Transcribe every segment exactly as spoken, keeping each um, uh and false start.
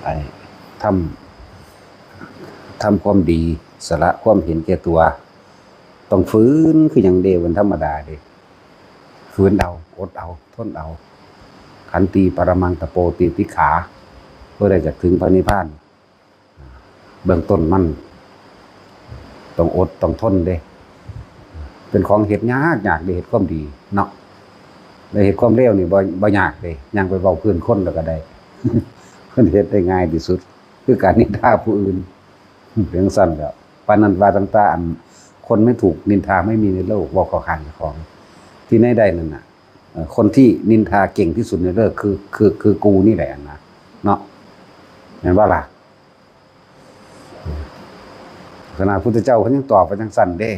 ไอ้ทำ ทำความดี สละความเห็นแก่ตัว ต้องฝืนคือหยังเด้ มันธรรมดาเด้ ฝืนเอา อดเอา ทนเอา ขันติปรมังตะโป ติติขา เพื่อได้จะถึงพระนิพพาน เบื้องต้นมัน ต้องอดต้องทนเด้ เป็นของเฮ็ดยากยากเด้ เฮ็ดความดีเนาะ แล้วเฮ็ดความเลวนี่บ่ บ่ยากเด้ ย่างไปเว้าพื้นคนแล้วก็ได้ เพิ่นเฮ็ดได้ง่ายที่สุด คือการนินทาผู้อื่น เป็นจั่งซั้นแหล้ว ปานนั้นว่าตั้งแต่อัน คนไม่ถูกนินทาไม่มีในโลก เว้าเข้าข้างเจ้าของ ที่ไหนได้นั่นน่ะ เอ่อ คนที่นินทาเก่งที่สุดในโลกคือ คือ คือกูนี่แหละนะ เนาะ แม่นบ่ล่ะ ขนาดพุทธเจ้าเพิ่นยังตอบว่าจั่งซั้นเด้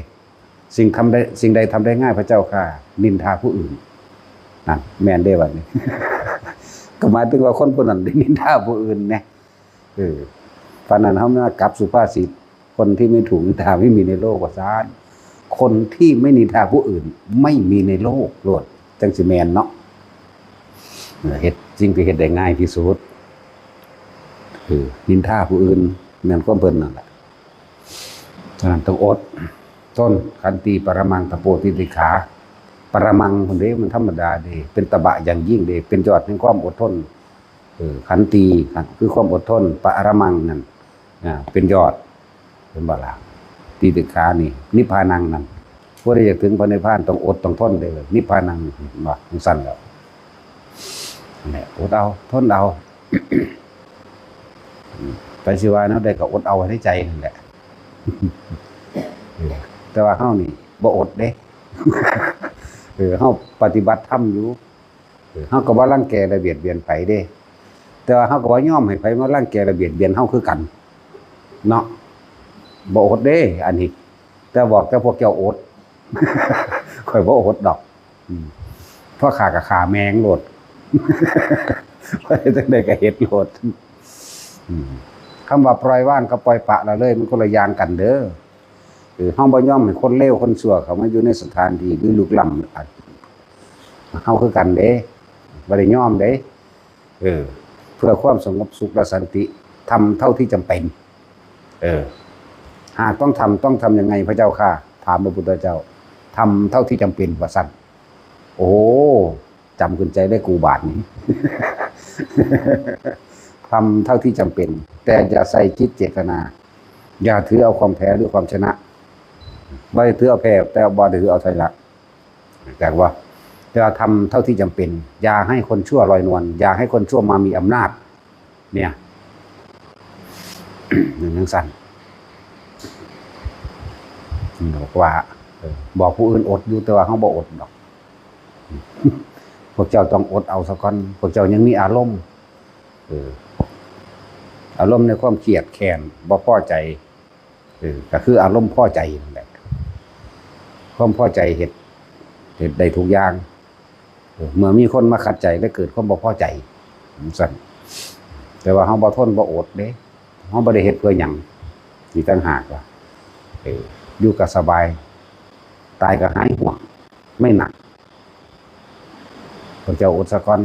สิ่งทำได้ สิ่งใดทำได้ง่ายพระเจ้าข้า นินทาผู้อื่น นั่น แม่นเด้บัดนี้ ก็หมายถึงว่าคนผู้นั้นได้นินทาผู้อื่นแหน่ เออ ปานนั้นเฮามากลับสุภาษิต คนที่ไม่ถูกนินทาไม่มีในโลก ว่าซั่น คนที่ไม่นินทาผู้อื่น ไม่มีในโลกโลด จั่งสิแม่นเนาะ เออ เฮ็ด สิ่งที่เฮ็ดได้ง่ายที่สุด คือนินทาผู้อื่น แม่นความเพิ่นนั่นแหละ ฉะนั้นต้องอดทน ขันติปรมังตะโป ติติขา ปรมังพุ้นเด้ มันธรรมดาเด้ เป็นตบะอย่างยิ่งเด้ เป็นยอดแห่งความอดทน เออ ขันติ คือความอดทน ปรมังนั่น อ่า เป็นยอด เป็นบ่ล่ะ ติติขานี่ นิพพานังนั่น ผู้ใดอยากถึงพระนิพพานต้องอดต้องทนเด้อ นิพพานัง เห็นบ่ จั่งซั้นแหล้ว นั่นแหละ อดเอา ทนเอา ไผสิว่าแนวใดก็อดเอาไว้ในใจนั่นแหละ เออ แต่ว่าเฮานี่บ่อดเด้ เออ เฮาปฏิบัติธรรมอยู่ เออ เฮาก็บ่รังแกและเบียดเบียนไผเด้ แต่ว่าเฮาก็บ่ยอมให้ไผมารังแกและเบียดเบียนเฮาคือกัน เนาะ บ่อดเด้ อันนี้ แต่บอกแต่พวกเจ้าอด ข้อยบ่อดดอก อืม พอฆ่าก็ฆ่าแม่งโลด พอเฮ็ดจั่งใดก็เฮ็ดโลด อืม คำว่าปล่อยวางกับปล่อยปละละเลย มันคนละอย่างกันเด้อ เออ เฮาบ่ยอมให้คนเลวคนชั่วเข้ามาอยู่ในสถานที่หรือลุกล้ำเฮาคือกันเด้ บ่ได้ยอมเด้ เออ เพื่อความสงบสุขและสันติ ทำเท่าที่จำเป็น เออ หากต้องทำ ต้องทำยังไงพระเจ้าข้า ถามพระพุทธเจ้า ทำเท่าที่จำเป็น ว่าซั่น โอ้ จำขึ้นใจได้กูบาดนี้ ทำเท่าที่จำเป็น แต่อย่าใส่จิตเจตนา อย่าถือเอาความแพ้หรือความชนะ บ่ได้ถือเอาแพ้ แต่บ่ได้ถือเอาชนะ แต่ว่า แต่ว่าทำเท่าที่จำเป็น อย่าให้คนชั่วลอยนวล อย่าให้คนชั่วมามีอำนาจ เนี่ย หนึ่งจั่งซั้น บอกว่า เออ บอกผู้อื่นอดอยู่ แต่ว่าเฮาบ่อดดอก พวกเจ้าต้องอดเอาซะก่อน พวกเจ้ายังมีอารมณ์ เออ อารมณ์ในความเครียดแค้น บ่พอใจ เออ ก็คืออารมณ์พอใจนั่นแหละ ความพอใจเฮ็ด เฮ็ดได้ทุกอย่าง เออ เมื่อมีคนมาขัดใจและเกิดความบ่พอใจ จั่งซั้น แต่ว่าเฮาบ่ทนบ่อดเด้ เฮาบ่ได้เฮ็ดเพื่อหยัง อีกต่างหากว่า เออ อยู่ก็สบาย ตายก็หายห่วง ไม่หนัก พวกเจ้าอดซะก่อน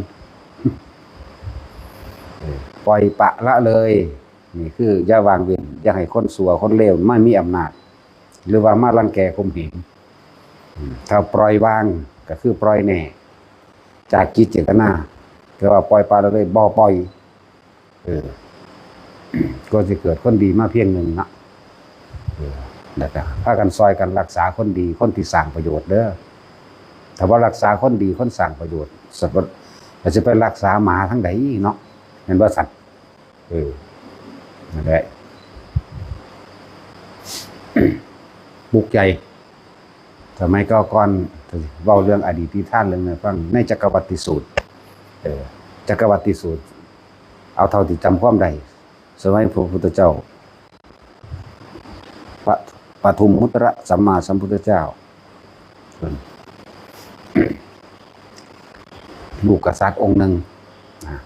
เออ ปล่อยปละละเลย นี่คืออย่าวางเว้น อย่าให้คนชั่วคนเลวมามีอำนาจ หรือว่ามารังแกข่มเหง อืม ถ้าปล่อยวางก็คือปล่อยแน่ จากจิตเจตนา แต่ว่าปล่อยปละละเลย บ่ปล่อย เออ ก็สิเกิดคนดีมาเพียงหนึ่งเนาะ เออ แล้วก็พากันซอยกันรักษาคนดี คนที่สร้างประโยชน์เด้อ ถ้าบ่รักษาคนดี คนสร้างประโยชน์ สะบัด แล้วสิไปรักษาหมาทางใดเนาะ แม่นบ่ซั่น เออ นั่นแหละ ปลุกใจ สมัยก่อน เว้าเรื่องอดีตนิทานเรื่องนั้นฟัง ในจักรวรรติสูตร เออ จักรวรรติสูตร เอาเท่าที่จำความได้ สมัยพระพุทธเจ้า ปะ ปทุมมุตระสัมมาสัมพุทธเจ้า ลูกกษัตริย์องค์หนึ่ง นะ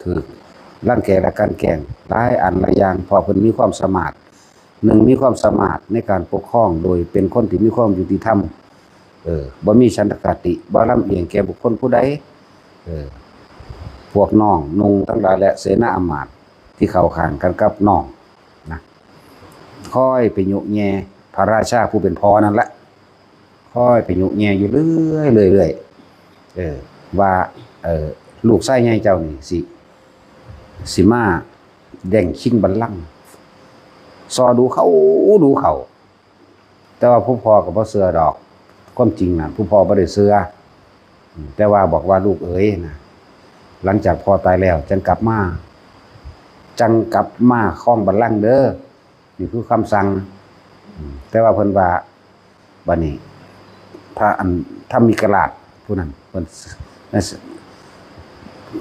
ถืกรังแกและกลั่นแกล้งหลายอันหลายอย่าง เพราะเพิ่นมีความสามารถ หนึ่ง มีความสามารถในการปกครองโดยเป็นคนที่มีความยุติธรรม เอ ออ บ่มีฉันทคติ บ่ลำเอียงแก่บุคคลผู้ใด เออ พวกน้องนุ่งทั้งหลายและเสนาอำมาตย์ที่เข้าข้างกันกับน้องนะ คอยไปยุแย่พระราชาผู้เป็นพ่อนั่นแหละ คอยไปยุแย่อยู่เรื่อยๆ เรื่อยๆ เออ ว่า เออ ลูกชายใหญ่เจ้านี่สิ สิมาแย่งชิงบัลลังก์ ซอดูเขา ดูเขา แต่ว่าผู้พ่อก็บ่เชื่อดอก ความจริงน่ะ ผู้พ่อบ่ได้เชื่อ อืม แต่ว่าบอกว่า "ลูกเอ๋ยนะ หลังจากพ่อตายแล้วจั่งกลับมา จั่งกลับมาครองบัลลังก์เด้อ นี่คือคำสั่ง" อืม แต่ว่าเพิ่นว่า บัดนี้ พระอันธรรมิกราชผู้นั้น เพิ่น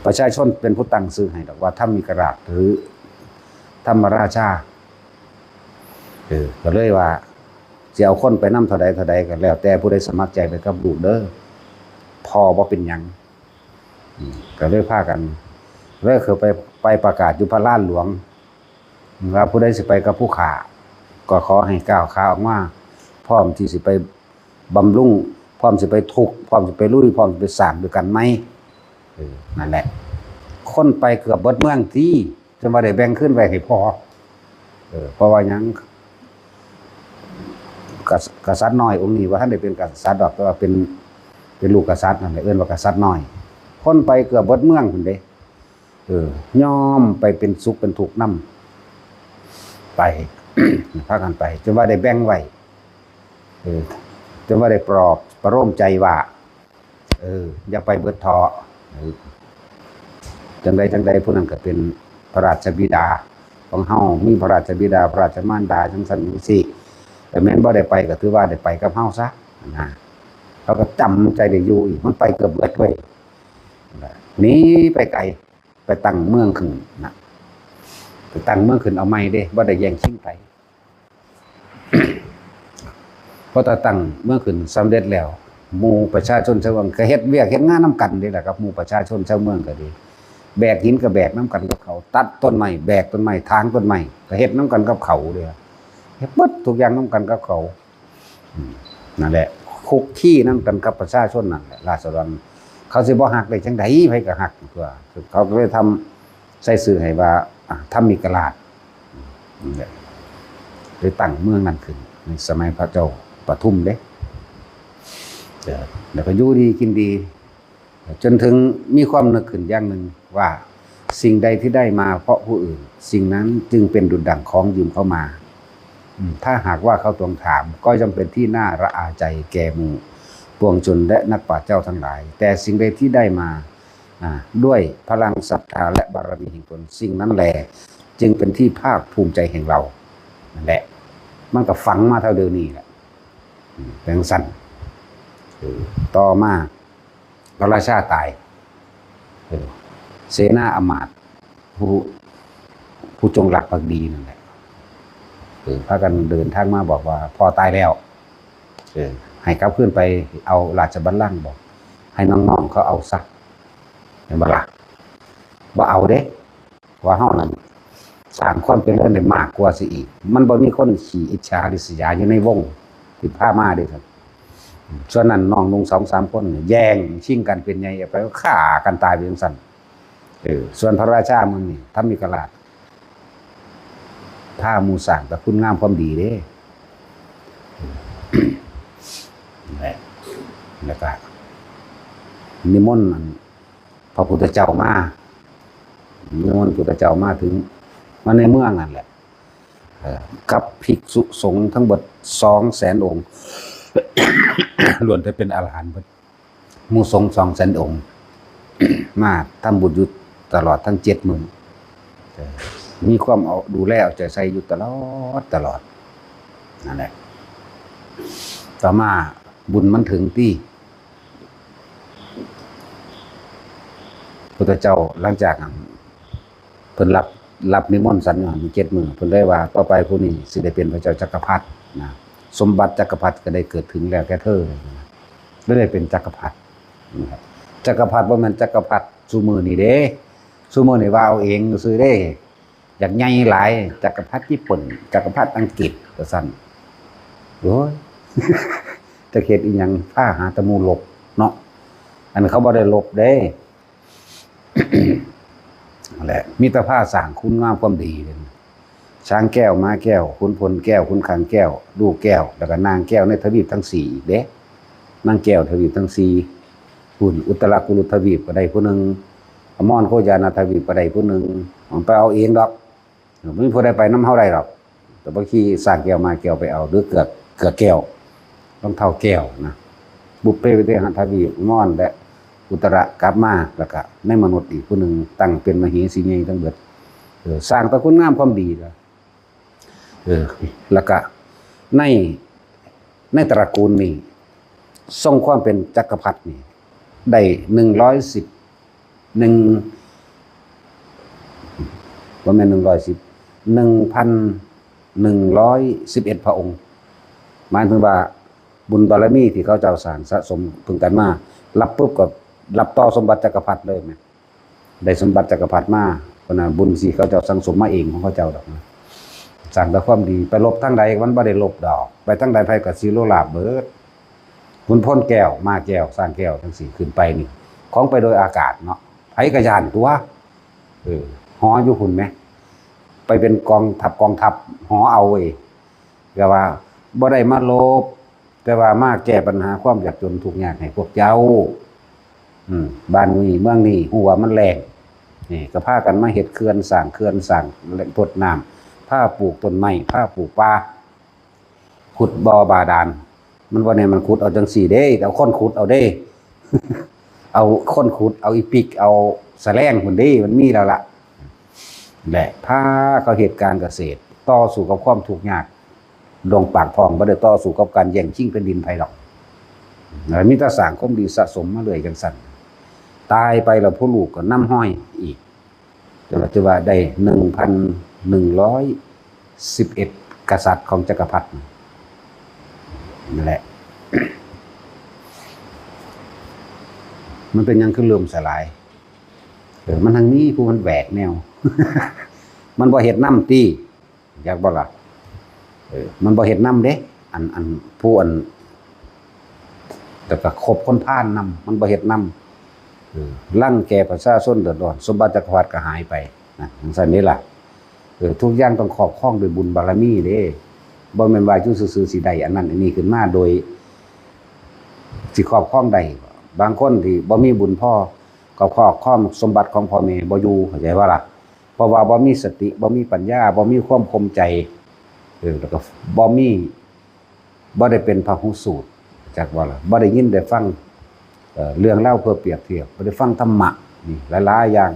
ประชาชนเป็นผู้ตั้งชื่อให้ดอกว่าธรรมิกราช หรือธรรมราชา เออ ก็เลยว่า สิเอาคนไปนำเท่าใดเท่าใดก็แล้วแต่ ผู้ใดสมัครใจไปกับลูกเด้อ พ่อบ่เป็นหยัง อืม ก็เลยพากัน เลยเข้าไป ไปประกาศอยู่พระลานหลวง ว่าผู้ใดสิไปกับผู้ข้า ก็ขอให้ก้าวขาออกมา พร้อมที่สิไปบำรุง พร้อมสิไปทุกข์ พร้อมสิไปลุย พร้อมสิไปสร้างด้วยกันไหม เออ นั่นแหละ คนไปเกือบเบิดเมืองติ จนว่าได้แบ่งคืนไว้ให้พ่อ เออ เพราะว่าหยัง กษั- กษัตริย์น้อยองค์นี้ว่าท่านได้เป็นกษัตริย์ดอก แต่ว่าเป็น เป็นลูกกษัตริย์นั่นแหละ เอิ้นว่ากษัตริย์น้อย คนไปเกือบเบิดเมืองพุ้นเด้ เออ ยอมไปเป็นสุขเป็นทุกข์นำ ไป พากันไป จนว่าได้แบ่งไว้ เออ จนว่าได้ปลอบประโลมใจว่า เออ อย่าไปเบิดเถาะ เออ จั่งใดจั่งใด ผู้นั้นก็เป็นพระราชบิดาของเฮา มีพระราชบิดา พระราชมารดา จั่งซั้นจั่งซี้ แต่แม่นบ่ได้ไปก็ถือว่าได้ไปกับเฮาซะ นะ เขาก็จำใจได้อยู่อีก มันไปเกือบเบิดเว้ย หนีไปไกล ไปตั้งเมืองขึ้นนะ ไปตั้งเมืองขึ้นเอาใหม่เด้ บ่ได้แย่งชิงไผ พอตั้งเมืองขึ้นสำเร็จแล้ว หมู่ประชาชนชาวเมืองก็เฮ็ดเวียกเฮ็ดงานนำกันนี่แหละครับ หมู่ประชาชนชาวเมืองก็ดี แบกหินก็แบกนำกันกับเขา ตัดต้นไม้ แบกต้นไม้ ถางต้นไม้ ก็เฮ็ดนำกันกับเขาเด้ เฮ็ดเบิดทุกอย่างนำกันกับเขา อืม นั่นแหละ คุกคีนำกันกับประชาชนนั่นแหละ ราษฎร เขาสิบ่ฮักได้จั่งใด ไผก็ฮักตั่ว เขาก็เลยทำ ใส่ชื่อให้ว่า อ่ะ ธรรมิกราช อืม นั่นแหละ ได้ตั้งเมืองนั้นขึ้น ในสมัยพระเจ้าปทุมเด้ เออ แล้วก็อยู่ดีกินดี จนถึงมีความนึกขึ้นอย่างหนึ่งว่า สิ่งใดที่ได้มาเพราะผู้อื่น สิ่งนั้นจึงเป็นดุจดั่งของยืมเข้ามา อืม ถ้าหากว่าเขาทวงถาม ก็ย่อมเป็นที่น่าระอาใจแก่หมู่ปวงชนและนักปราชญ์เจ้าทั้งหลาย แต่สิ่งใดที่ได้มา อ่า ด้วยพลังศรัทธาและบารมีแห่งตน สิ่งนั้นแล จึงเป็นที่ภาคภูมิใจแห่งเรา นั่นแหละ มันก็ฝังมาเท่าเดี๋ยวนี้แหละ อืม เป็นจั่งซั้น เออ ต่อมา พระราชาตาย เออ เสนาอำมาตย์ ผู้ ผู้จงรักภักดีนั่นแหละ เออ พากันเดินทางมาบอกว่า "พ่อตายแล้ว เออ ให้กลับคืนไปเอาราชบัลลังก์" บอก "ให้น้องๆเขาเอาซะ" แม่นบ่ล่ะ บ่เอาเด้ ว่าเฮานั่นสร้างความเจริญได้มากกว่าสิอีก มันบ่มีคนขี้อิจฉาริษยาอยู่ในวงที่พามาเด้ครับ ส่วนนั้นน้องนุ่งสองสามคนนี่แย่งชิงกันเป็นใหญ่ เอาไปฆ่ากันตายไปจั่งซั้น เออ ส่วนพระราชาเมืองนี่ ธรรมิกราช พาหมู่สร้างแต่คุณงามความดีเด้ และ แล้วก็นิมนต์อันพระพุทธเจ้ามา นิมนต์พุทธเจ้ามาถึง มาในเมืองนั่นแหละ เอ่อ กับภิกษุสงฆ์ทั้งหมดสองแสนองค์ ล้วนแต่เป็นอรหันต์เบิด หมู่สงฆ์สองแสนองค์ มาทำบุญอยู่ตลอดทั้งเจ็ดมื้อ เอ่อ มีความเอา ดูแลเอาใจใส่อยู่ตลอด ตลอด นั่นแหละ ต่อมาบุญมันถึงตี้ พุทธเจ้าหลังจากนั้น เพิ่นรับ รับนิมนต์ฉันอยู่หั่นเจ็ดมื้อ เพิ่นเลยว่า "ต่อไปผู้นี้สิได้เป็นพระเจ้าจักรพรรดิ" นะ "สมบัติจักรพรรดิก็ได้เกิดถึงแล้วแก่เธอ" นะ เลยได้เป็นจักรพรรดินะครับ จักรพรรดิบ่แม่นจักรพรรดิซุมื้อนี้เด้ ซุมื้อนี้ว่าเอาเองซื่อเด้ อยากใหญ่หลาย จักรพรรดิญี่ปุ่น จักรพรรดิอังกฤษ ว่าซั่น โอ้ย จักเฮ็ดอีหยัง พาหาแต่หมู่ลบเนาะ อันเขาบ่ได้ลบเด้ นั่นแหละ มีแต่พาสร้างคุณงามความดี ช้างแก้ว ม้าแก้ว ขุนพลแก้ว ขุนขังแก้ว ลูกแก้ว แล้วก็นางแก้วในทวีปทั้งสี่อีกเด้ นางแก้วทวีปทั้งสี่ พุ้น อุตรกุรุทวีปก็ได้ผู้หนึ่ง อมรโคจานาทวีปก็ได้ผู้หนึ่ง มันไปเอาเองดอก บ่มีผู้ใดไปนำเฮาได้ดอก แต่บ่ขี่ช้างแก้วม้าแก้วไปเอา หรือเกือก เกือกแก้ว รองเท้าแก้วนะ บุพเพวิเทหทวีป อมร และอุตระกลับมา แล้วก็ในมนุษย์อีกผู้หนึ่ง ตั้งเป็นมเหสีใหญ่ทั้งเบิด เออ สร้างแต่คุณงามความดีล่ะ เออ แล้วก็ใน ในตระกูลนี่ ทรงความเป็นจักรพรรดินี่ ได้หนึ่งร้อยสิบ หนึ่ง บ่แม่นหนึ่งร้อยสิบ หนึ่งพันหนึ่งร้อยสิบเอ็ดพระองค์ หมายถึงว่าบุญบารมีที่เขาเจ้าสร้างสะสมเพิ่งกันมา รับปุ๊บก็รับต่อสมบัติจักรพรรดิเลยแหม ได้สมบัติจักรพรรดิมา เพราะนั้นบุญที่เขาเจ้าสั่งสมมาเองของเขาเจ้าดอกนะ สร้างแต่ความดี ไปลบทางใดมันบ่ได้ลบดอก ไปทางใดไผก็สิโลลาภเบิด ขุนพลแก้ว ม้าแก้ว ช้างแก้ว จังซี้ขึ้นไปนี่ ของไปโดยอากาศเนาะ ไผก็ย้านตั๊ว เออ หออยู่พุ้นแหม ไปเป็นกองทัพ กองทัพ หอเอาเว้ย แต่ว่าบ่ได้มาลบ แต่ว่ามาแก้ปัญหาความยากจนทุกข์ยากให้พวกเจ้า อืม บ้านนี้เมืองนี้ ฮู้ว่ามันแล้ง นี่ ก็พากันมาเฮ็ดเขื่อน สร้างเขื่อน สร้างแหล่งทดน้ำ พาปลูกต้นไม้ พาปลูกป่า ขุดบ่อบาดาล มันบ่แม่นมันขุดเอาจังซี้เด้ เอาคนขุดเอาเด้ เอาคนขุด เอาอีปิก เอาแสลงพุ้นเด้ มันมีแล้วล่ะ และพาเขาเฮ็ดการเกษตร ต่อสู้กับความทุกข์ยาก ดวงปากท้อง บ่ได้ต่อสู้กับการแย่งชิงแผ่นดินไผดอก แล้วมีแต่สร้างความดีสะสมมาเรื่อยจังซั่น ตายไปแล้วผู้ลูกก็นำฮอยอีก แต่ว่า แต่ว่าได้ หนึ่งพันหนึ่งร้อย สิบเอ็ดกษัตริย์ของจักรพรรดินั่นแหละ มันเป็นหยังคือล่มสลาย เออ มันทั้งมีผู้มันแหวกแนว มันบ่เฮ็ดนำติ จักบ่ล่ะ เออ มันบ่เฮ็ดนำเด้ อัน อัน ผู้อัน แต่ก็คบคนพาลนำ มันบ่เฮ็ดนำ เออ รังแกประชาชนเดือดร้อน สมบัติจักรพรรดิก็หายไปนะ จังซั่นนี่ล่ะ เออ ทุกอย่างต้องครอบครองด้วยบุญบารมีเด้ บ่แม่นว่าอยู่ซื่อๆสิได้อันนั้นอันนี้ขึ้นมาโดย สิครอบครองได้ บางคนที่บ่มีบุญพอ ก็ครอบครองสมบัติของพ่อแม่บ่อยู่ เข้าใจบ่ล่ะ เพราะว่าบ่มีสติ บ่มีปัญญา บ่มีความข่มใจ เออ แล้วก็บ่มี บ่ได้เป็นพหูสูตร จักว่าล่ะ บ่ได้ยินได้ฟัง เอ่อ เรื่องราวเพื่อเปรียบเทียบ บ่ได้ฟังธรรมะ นี่หลายๆอย่าง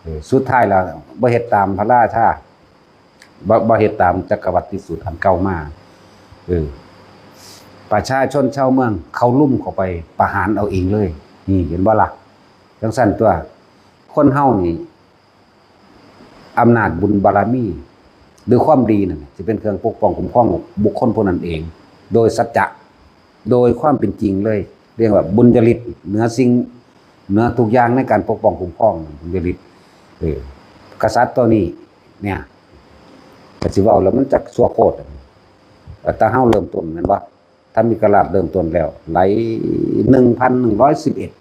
เออ สุดท้ายแล้วบ่เฮ็ดตามพระราชา บ่ บ่เฮ็ดตามจักรวรรดิสูตรอันเก่ามา เออ ประชาชนชาวเมืองเขาลุ่มเข้าไปประหารเอาเองเลย นี่เห็นบ่ล่ะ จังซั่นตั๊ว คนเฮานี่ อำนาจบุญบารมี หรือความดีนั่นน่ะ สิเป็นเครื่องปกป้องคุ้มครองบุคคลผู้นั้นเอง โดยสัจจะ โดยความเป็นจริงเลย เรียกว่าบุญญาฤทธิ์เหนือสิ่ง เหนือทุกอย่างในการปกป้องคุ้มครอง บุญญาฤทธิ์ เออ กษัตริย์ตัวนี้ เนี่ย ก็สิเว้าแล้วมันจักชั่วโคตร แต่เฮาเริ่มต้นแม่นบ่ ธรรมิกราชเริ่มต้นแล้ว ไหล หนึ่งพันหนึ่งร้อยสิบเอ็ด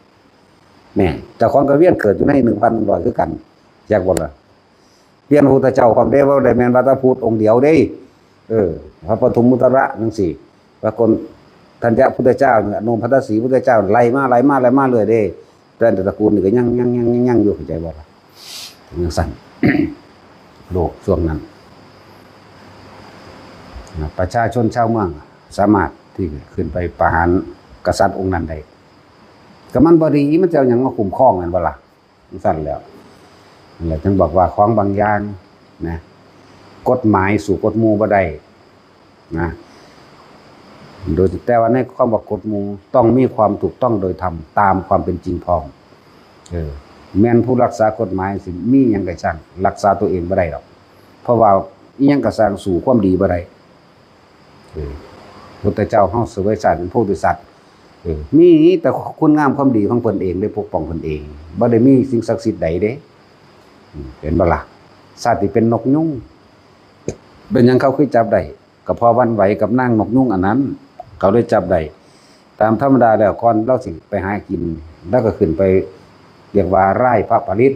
แม่ เจ้าของก็เวียนเกิดอยู่ใน หนึ่งพันหนึ่งร้อย คือกัน จักบ่ล่ะ เปลี่ยนพระพุทธเจ้าพร้อมเด้ บ่ได้แม่นว่าแต่พุทธองค์เดียวเด้ เออ พระปทุมมุตระจังซี้ พระโกณฑัญญพุทธเจ้า อโนมภัสสีพุทธเจ้า ไล่มา ไล่มา ไล่มาเรื่อยเด้ แต่ตระกูลนี่ก็ยัง ยัง ยัง ยัง ยังอยู่ เข้าใจบ่ล่ะ จังซั่น โลกช่วงนั้น ประชาชนชาวเมืองสามารถที่ขึ้นไปประหารกษัตริย์องค์นั้นได้ ก็มันบ่ดี มันจะเอาหยังมาคุ้มครองแม่นบ่ล่ะ จังซั่นแหล้ว นั่นแหละจึงบอกว่าของบางอย่างนะ กฎหมายสู้กฎหมู่บ่ได้นะ โดย แต่ว่าในความว่ากฎหมู่ต้องมีความถูกต้องโดยธรรมตามความเป็นจริงพร้อม เออ แม่นผู้รักษากฎหมายสิมีหยังก็ช่าง รักษาตัวเองบ่ได้ดอก เพราะว่าอิหยังก็ช่างสู้ความดีบ่ได้ เออ พุทธเจ้าเฮาเสวยชาติเป็นโพธิสัตว์ เออ มีแต่คุณงามความดีของเพิ่นเอง ได้ปกป้องเพิ่นเอง บ่ได้มีสิ่งศักดิ์สิทธิ์ใดเด้ อืม เห็นบ่ล่ะ ชาติเป็นนกยูง เป็นหยังเขาคือจับได้ ก็เพราะหวั่นไหวกับนางนกยูงอันนั้น เขาเลยจับได้ ตามธรรมดาแล้วก่อนลาวสิไปหากิน ลาวก็ขึ้นไป เรียกว่าไร้พระผลิต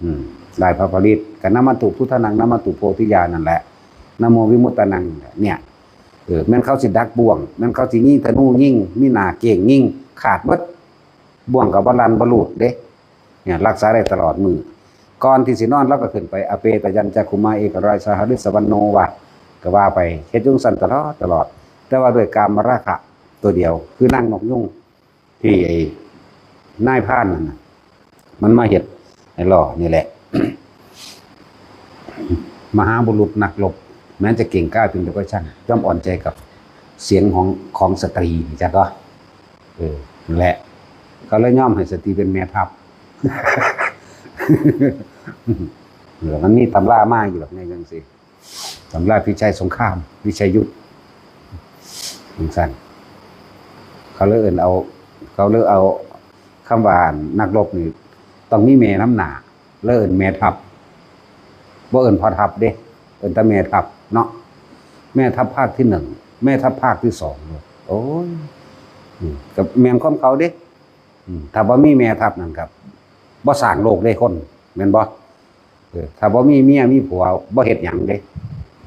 อืม ไร้พระผลิต ก็นะมัตถุพุทธานัง นะมัตถุโพธิญาณนั่นแหละ นะโมวิมุตตานัง เนี่ย เออ แม่นเขาสิดักบ่วง แม่นเขาสิยิงธนูยิง มีหน้าเก้งยิง ขาดเบิด บ่วงก็บ่ลันบ่หลุดเด้ เนี่ย รักษาได้ตลอดมื้อ ก่อนที่สินอนลาวก็ขึ้นไป อเปตยัญจักขุมา เอกราชาหฤสวรรณโน ว่า ก็ว่าไป เฮ็ดอยู่จั่งซั้นตลอด ตลอด แต่ว่าด้วยกามราคะตัวเดียว คือนางนกยูง ที่ไอ้นายพรานนั่นน่ะ มันมาเฮ็ดให้หล่อนี่แหละ มหาบุรุษนักรบ แม้จะเก่งกล้าเพียงใดก็ช่าง ย่อมอ่อนใจกับเสียงของ ของสตรี จักบ่ เออ นั่นแหละ เขาเลยยอมให้สตรีเป็นแม่ทัพ เออ มันมีตำรามาอยู่ดอกในจั่งซี้ ตำราพิชัยสงคราม วิชัยยุทธ จั่งซั้น เขาเลยเอิ้นเอา เขาเลยเอาคำว่านักรบนี่ต้องมีแม่นำหน้า เลยเอิ้นแม่ทัพ บ่เอิ้นพ่อทัพเด้ เอิ้นแต่แม่ทัพเนาะ แม่ทัพภาคที่หนึ่ง แม่ทัพภาคที่สอง โอ้ย อืม ก็แม่นความเขาเด้ อืม ถ้าบ่มีแม่ทัพนั่นครับ บ่สร้างโลกเด้คน แม่นบ่ เออ ถ้าบ่มีเมียมีผัว บ่เฮ็ดหยังเด้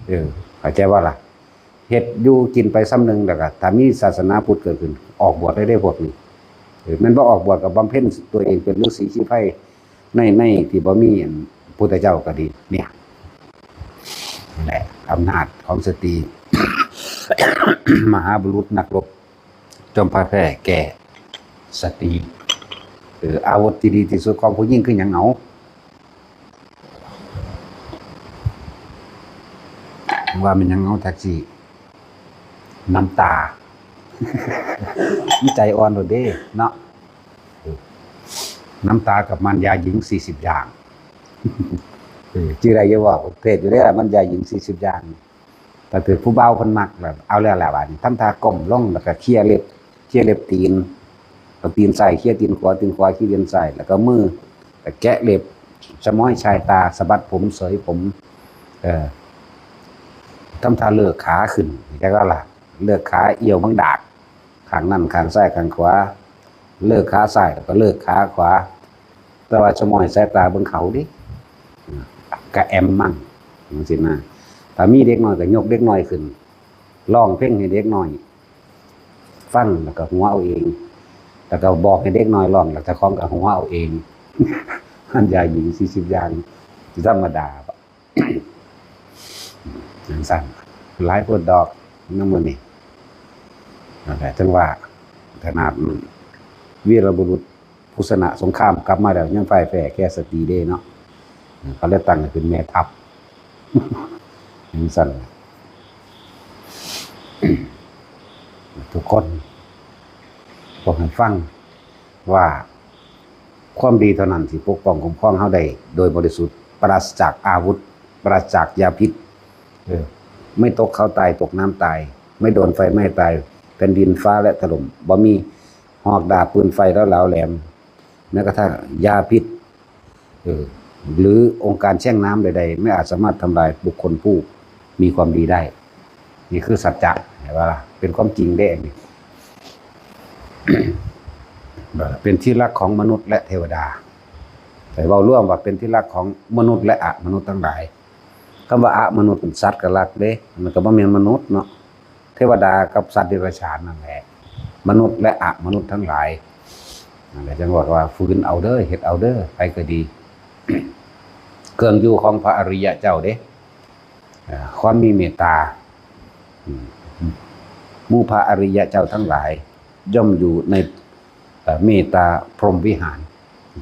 เออ เข้าใจบ่ล่ะ เฮ็ดอยู่กินไปส่ำหนึ่ง แล้วก็ถ้ามีศาสนาพุทธเกิดขึ้น ออกบวชได้เด้พวกนี้ เออ แม่นบ่ออกบวชก็บำเพ็ญตัวเองเป็นฤๅษีชีไพร ใน ในที่บ่มีอันพุทธเจ้าก็ดี เนี่ย นั่นแหละ อำนาจของสตรี มหาบุรุษนักรบ จอมพ่ายแพ้แก่สตรี เออ อาวุธที่ดีที่สุดของผู้หญิงคือหยังเอา ว่ามันหยังเอาแท็กซี่ น้ำตา มันใจอ่อนโลดเด้เนาะ เออ น้ำตากับมารยาหญิงสี่สิบอย่าง เออ ชื่ออะไรจะบอก เทศอยู่เด้อ มารยาหญิงสี่สิบอย่าง ถ้าถือผู้บ่าวเพิ่นมักแล้ว เอาแล้วแหละบาดนี้ ทำท่าก้มลง แล้วก็เลียเล็บ เลียเล็บตีน เอาตีนซ้ายเลียตีนขวา ตีนขวาเลียตีนซ้าย แล้วก็มือ แล้วแกะเล็บ ชะม้อยชายตา สะบัดผม เสยผม เออ ทำท่าเลิกขาขึ้น จักว่าล่ะ เลิกขา เอี้ยวบังดาก ข้างนั้นข้างซ้ายข้างขวา เลิกขาซ้าย แล้วก็เลิกขาขวา แต่ว่าชะม้อยสายตาเบิ่งเขาเด้ กะแอมมั่ง จั่งซี้นะ ถ้ามีเด็กน้อยก็ยกเด็กน้อยขึ้น ร้องเพลงให้เด็กน้อยฟัง แล้วก็หัวเอาเอง แล้วก็บอกให้เด็กน้อยร้อง แล้วเจ้าของก็หัวเอาเอง มารยาหญิงสี่สิบอย่าง สิธรรมดาบ่ จั่งซั้น หลายโพดดอกนำมื้อนี้ นั่นแหละ ถึงว่าขนาดวีรบุรุษผู้ชนะสงครามกลับมาแล้ว ยังพ่ายแพ้แก่สตรีเด้เนาะ เขาเลยตั้งให้เป็นแม่ทัพ จั่งซั้น ทุกคน พวกให้ฟังว่า ความดีเท่านั้นที่ปกป้องคุ้มครองเฮาได้โดยบริสุทธิ์ ปราศจากอาวุธ ปราศจากยาพิษ เออ ไม่ตกเขาตาย ตกน้ำตาย ไม่โดนไฟไหม้ตาย แผ่นดินฟ้าและถล่ม บ่มีหอกดาบปืนไฟแล้วเหลาแหลม แม้กระทั่งยาพิษ เออ หรือองค์การแช่งน้ำใดๆ ไม่อาจสามารถทำลายบุคคลผู้มีความดีได้ นี่คือสัจจะ เห็นบ่ล่ะ เป็นความจริงเด้นี่ เป็นที่รักของมนุษย์และเทวดา แต่เว้ารวมว่าเป็นที่รักของมนุษย์และอมนุษย์ทั้งหลาย คำว่าอมนุษย์เป็นสัตว์ก็รักเด้ มันก็บ่แม่นมนุษย์เนาะ เทวดากับสัตว์เดรัจฉานนั่นแหละ มนุษย์และอมนุษย์ทั้งหลาย นั่นแหละจั่งบอกว่า "ฝืนเอาเด้อ เฮ็ดเอาเด้อ ไปก็ดี" เครื่องอยู่ของพระอริยะเจ้าเด้ อ่า ความมีเมตตา อืม หมู่พระอริยะเจ้าทั้งหลาย ย่อมอยู่ใน เอ่อ เมตตาพรหมวิหาร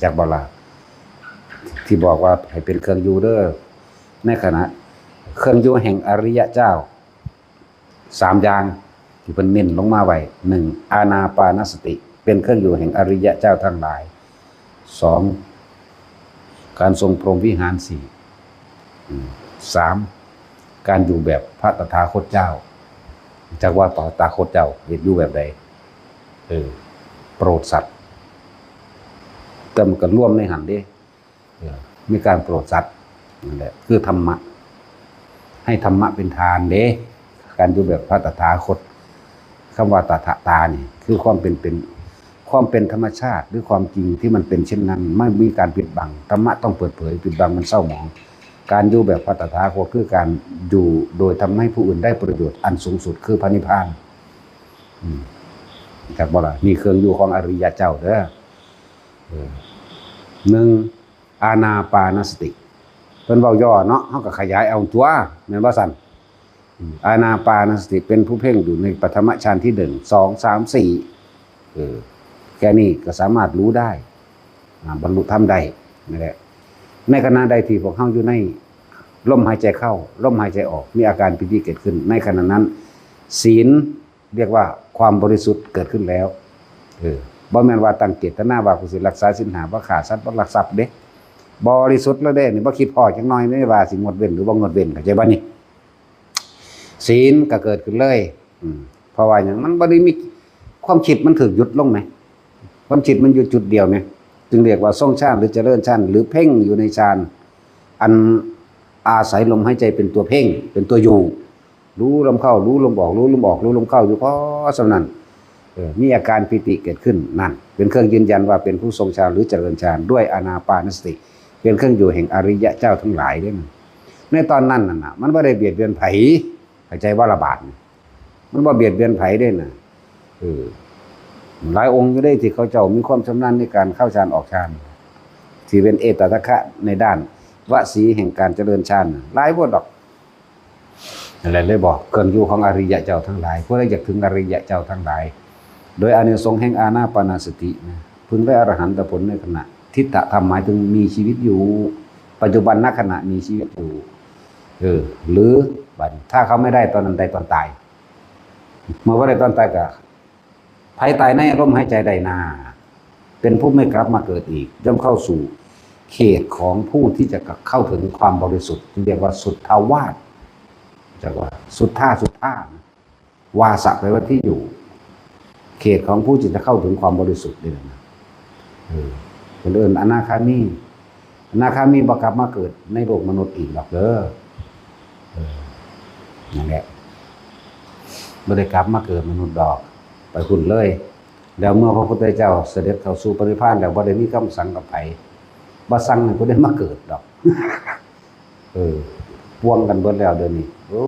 จักบ่ล่ะ ที่บอกว่าให้เป็นเครื่องอยู่เด้อ ในขณะ เครื่องอยู่แห่งอริยะเจ้า สามอย่างที่เพิ่นเน้นลงมาไว้ หนึ่ง อานาปานสติ เป็นเครื่องอยู่แห่งอริยะเจ้าทั้งหลาย สอง การทรงพรหมวิหาร สี่ อืม สาม การอยู่แบบพระตถาคตเจ้า จักว่าพระตถาคตเจ้าเฮ็ดอยู่แบบใด เออ โปรดสัตว์ แต่มันก็รวมในหั้นเด้ เออ มีการโปรดสัตว์ นั่นแหละ คือธรรมะ ให้ธรรมะเป็นทานเด้ การอยู่แบบพระตถาคต คำว่าตถาตานี่ คือความเป็นเป็น ความเป็นธรรมชาติ หรือความจริงที่มันเป็นเช่นนั้น ไม่มีการปิดบัง ธรรมะต้องเปิดเผย ปิดบังมันเศร้าหมอง การอยู่แบบพระตถาคตคือการอยู่โดยทำให้ผู้อื่นได้ประโยชน์อันสูงสุดคือพระนิพพาน อืม จักบ่ล่ะ นี่เครื่องอยู่ของอริยะเจ้าเด้อ เออ หนึ่ง อานาปานสติ เพิ่นเว้าย่อเนาะ เฮาก็ขยายเอาตัว แม่นบ่ซั่น อืม อานาปานสติเป็นผู้เพ่งอยู่ในปฐมฌานที่หนึ่ง สอง สาม สี่ เออ แค่นี้ก็สามารถรู้ได้ อ่า บรรลุธรรมได้ นั่นแหละ ในขณะใดที่พวกเฮาอยู่ในลมหายใจเข้า ลมหายใจออก มีอาการปีติเกิดขึ้น ในขณะนั้น ศีล เรียกว่าความบริสุทธิ์เกิดขึ้นแล้ว เออ บ่แม่นว่าตั้งเจตนาว่ากูสิรักษาศีลห้า บ่ฆ่าสัตว์ บ่ลักทรัพย์เด้ บริสุทธิ์แล้วเด้ นี่บ่คิดพ้อจักหน่อย ไม่ว่าสิงดเว้นหรือบ่งดเว้น เข้าใจบ่นี่ ศีลก็เกิดขึ้นเลย อืม เพราะว่าหยัง มันบ่ได้มี ความคิดมันถูกหยุดลงไหม ความคิดมันอยู่จุดเดียวไหม จึงเรียกว่าทรงฌานหรือเจริญฌาน หรือเพ่งอยู่ในฌาน อันอาศัยลมหายใจเป็นตัวเพ่ง เป็นตัวอยู่ รู้ลมเข้า รู้ลมออก รู้ลมออก รู้ลมเข้าอยู่พอส่ำนั้น เออ มีอาการปีติเกิดขึ้น นั่น เป็นเครื่องยืนยันว่าเป็นผู้ทรงฌานหรือเจริญฌานด้วยอานาปานสติ เป็นเครื่องอยู่แห่งอริยะเจ้าทั้งหลายเด้อ ในตอนนั้นน่ะนะ มันบ่ได้เบียดเบียนไผ เข้าใจบ่ล่ะบาดนี่ มันบ่เบียดเบียนไผเด้น่ะ เออ หลายองค์อยู่เด้ที่เขาเจ้ามีความชำนาญในการเข้าฌานออกฌาน ที่เป็นเอตทัคคะในด้านวสีแห่งการเจริญฌานน่ะ หลายโพดดอก นั่นแหละเลยบอก เครื่องอยู่ของอริยะเจ้าทั้งหลาย ผู้ใดอยากถึงอริยะเจ้าทั้งหลาย โดยอานิสงส์แห่งอานาปานสตินะ พึงได้อรหันตผลในขณะ ทิฏฐธรรมหมายถึงมีชีวิตอยู่ ปัจจุบันนขณะมีชีวิตอยู่ เออ หรือบัดนี้ ถ้าเขาไม่ได้ตอนนั้น ได้ตอนตาย เมื่อว่าได้ตอนตายก็ ภายใต้ในลมหายใจใดนา เป็นผู้ไม่กลับมาเกิดอีก ย่อมเข้าสู่เขตของผู้ที่จะเข้าถึงความบริสุทธิ์ ที่เรียกว่าสุทธาวาส จากว่าสุทธา สุทธา วาสะแปลว่าที่อยู่ เขตของผู้ที่จะเข้าถึงความบริสุทธิ์นี่แหละนะ เออ เป็นเอิ้นอนาคามี อนาคามีบ่กลับมาเกิดในโลกมนุษย์อีกดอกเด้อ เออ นั่นแหละ บ่ได้กลับมาเกิดมนุษย์ดอก ไปพุ้นเลย แล้วเมื่อพระพุทธเจ้าเสด็จเข้าสู่ปรินิพพานแล้ว บ่ได้มีคำสั่งกับไผ บ่สั่งให้ผู้ใดมาเกิดดอก เออ ปวงกันเบิดแล้วเดี๋ยวนี้ โอ้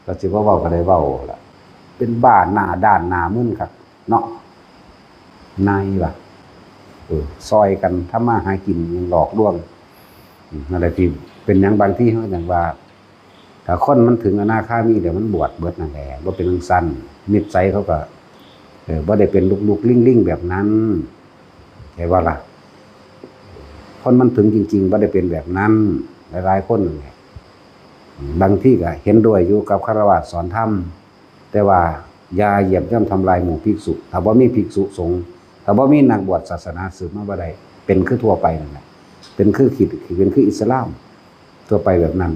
ก็สิว่าเว้าก็ได้เว้าล่ะ เป็นบ้าหน้าด้านหน้ามึนคักเนาะ นายว่ะ เออ ซอยกันทำมาหากินยังหลอกลวง อืม นั่นแหละที่เป็นหยังบางทีเฮาจั่งว่า ถ้าคนมันถึงอนาคามีแล้วมันบวชเบิดนั่นแหละ บ่เป็นจั่งซั้น นิสัยเขาก็ เออ บ่ได้เป็นลุกๆ ลิ่งๆ แบบนั้น ใช่บ่ล่ะ คนมันถึงจริงๆ บ่ได้เป็นแบบนั้น หลายๆ คนนั่นแหละ บางทีก็เห็นด้วยอยู่กับฆราวาสสอนธรรม แต่ว่าอย่าเหยียบย่ำทำลายหมู่ภิกษุ ถ้าบ่มีภิกษุสงฆ์ ถ้าบ่มีนักบวชศาสนาสืบมาบ่ได้ เป็นคือทั่วไปนั่นแหละ เป็นคือคริสต์ เป็นคืออิสลาม ทั่วไปแบบนั้น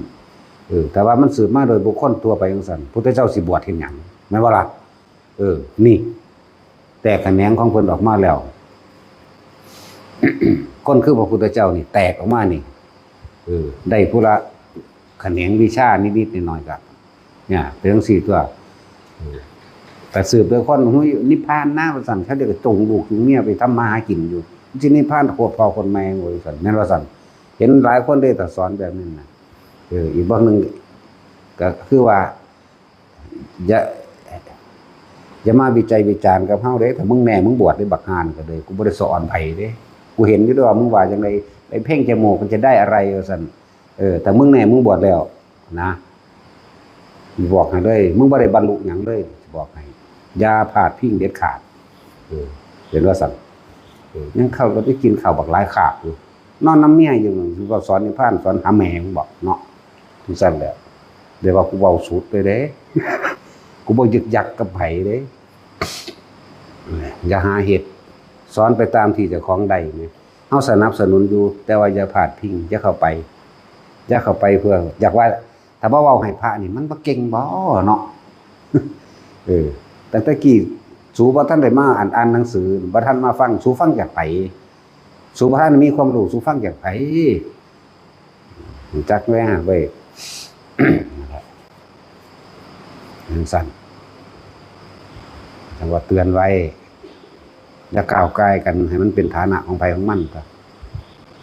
เออ แต่ว่ามันสืบมาโดยบุคคลทั่วไปจั่งซั้น พุทธเจ้าสิบวชเฮ็ดหยัง แม่นบ่ล่ะ เออ นี่ แตกแขนงของเพิ่นออกมาแล้ว คนคือพระพุทธเจ้านี่แตกออกมานี่ เออ ได้ผู้ละแขนงวิชานิดๆ หน่อยๆ ก็ เนี่ย เป็นจั่งซี้ตัว เออ แต่สืบโดยคน "เฮ้ย นิพพานนะ" ว่าซั่น เขาเจ้าก็จูงลูกจูงเมียไปทำมาหากินอยู่ สินิพพานโคตรพ่อโคตรแม่ว่าซั่น แม่นว่าซั่น เห็นหลายคนเด้ ถ้าสอนแบบนี้นะ เออ อีกบางหนึ่งก็คือว่า อย่า อย่ามาวิจัยวิจารณ์กับเฮาเด้ ถ้ามึงแน่มึงบวชได้บักห่านี่ก็เลย กูบ่ได้สอนไผเด้ กูเห็นอยู่เด้ว่ามึงว่าจั่งใด ไปเพ่งจมูกมันจะได้อะไรว่าซั่น เออ ถ้ามึงแน่มึงบวชแล้วนะ บอกให้เลย มึงบ่ได้บรรลุหยังเลย บอกให้ อย่าพลาดพิงเด็ดขาด เออ เห็นว่าซั่น เออ ยังเข้าก็ได้กินข้าวบักหลายคาบอยู่ นอนนำเมียอยู่ มึงก็สอนนิพพาน สอนหาแม่มึงบอกเนาะ จั่งซั่นแหละ เดี๋ยวว่ากูเว้าสุดเลยเด้ กูบ่ยึกยักกับไผเด้ อย่าหาเฮ็ด สอนไปตามที่เจ้าของได้นี่ เฮาสนับสนุนอยู่ แต่ว่าอย่าพาดพิง อย่าเข้าไป อย่าเข้าไปเพื่อ อยากว่า ถ้าบ่เว้าให้พระนี่มันบ่เก่งบ่เนาะ เออ ตั้งแต่กี้สูบ่ทันได้มาอ่าน อ่านหนังสือ บ่ทันมาฟัง สูฟังจากไผ สูบ่ทันมีความรู้ สูฟังจากไผ รู้จักแหมเว้ย นั่นแหละ จั่งซั้น ว่าเตือนไว้ อย่าก้าวก่ายกันให้มันเป็นฐานะของไผของมันก็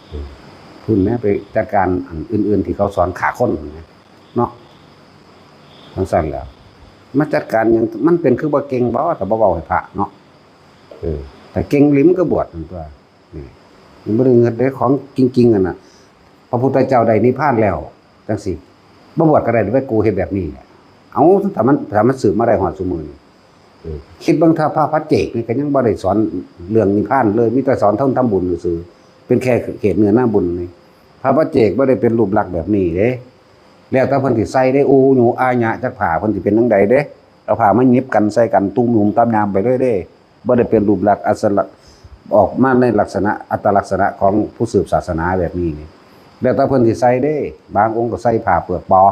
เออ พุ้นแหมไปจัดการอันอื่นๆที่เขาสอนฆ่าคนนะเนาะ จั่งซั้นแหล้ว มาจัดการหยัง มันเป็นคือบ่เก่งบ่ ถ้าบ่เว้าให้พระเนาะ เออ ถ้าเก่งอีหลีมันก็บวชนั่นตั๊ว นี่ มันบ่ได้เงินได้ของจริงๆ หั่นน่ะ พระพุทธเจ้าได้นิพพานแล้ว จั่งซี้ บ่บวชก็ได้ ไปกูเฮ็ดแบบนี้แหละ เอ้า ถ้ามัน ถ้ามันสืบมาได้ฮอดซุมื้อนี้ เออ คิดเบิ่ง ถ้าพระปัจเจกนี่ก็ยังบ่ได้สอนเรื่องนิพพานเลย มีแต่สอนทำ ทำบุญซื่อๆ เป็นแค่เขตเนื้อนาบุญนี่ พระปัจเจกบ่ได้เป็นรูปลักษณ์แบบนี้เด้ แล้วแต่เพิ่นสิใส่เด้ อูหยูอาหยะจักผ้าเพิ่นสิเป็นจั่งใดเด้ เอาผ้ามาหยิบกันใส่กันตุ้มหยุมตามยามไปเลยเด้ บ่ได้เป็นรูปลักษณ์อัศระ ออกมาในลักษณะอัตลักษณะของผู้สืบศาสนาแบบนี้นี่ แล้วแต่เพิ่นสิใส่เด้ บางองค์ก็ใส่ผ้าเปลือกปอ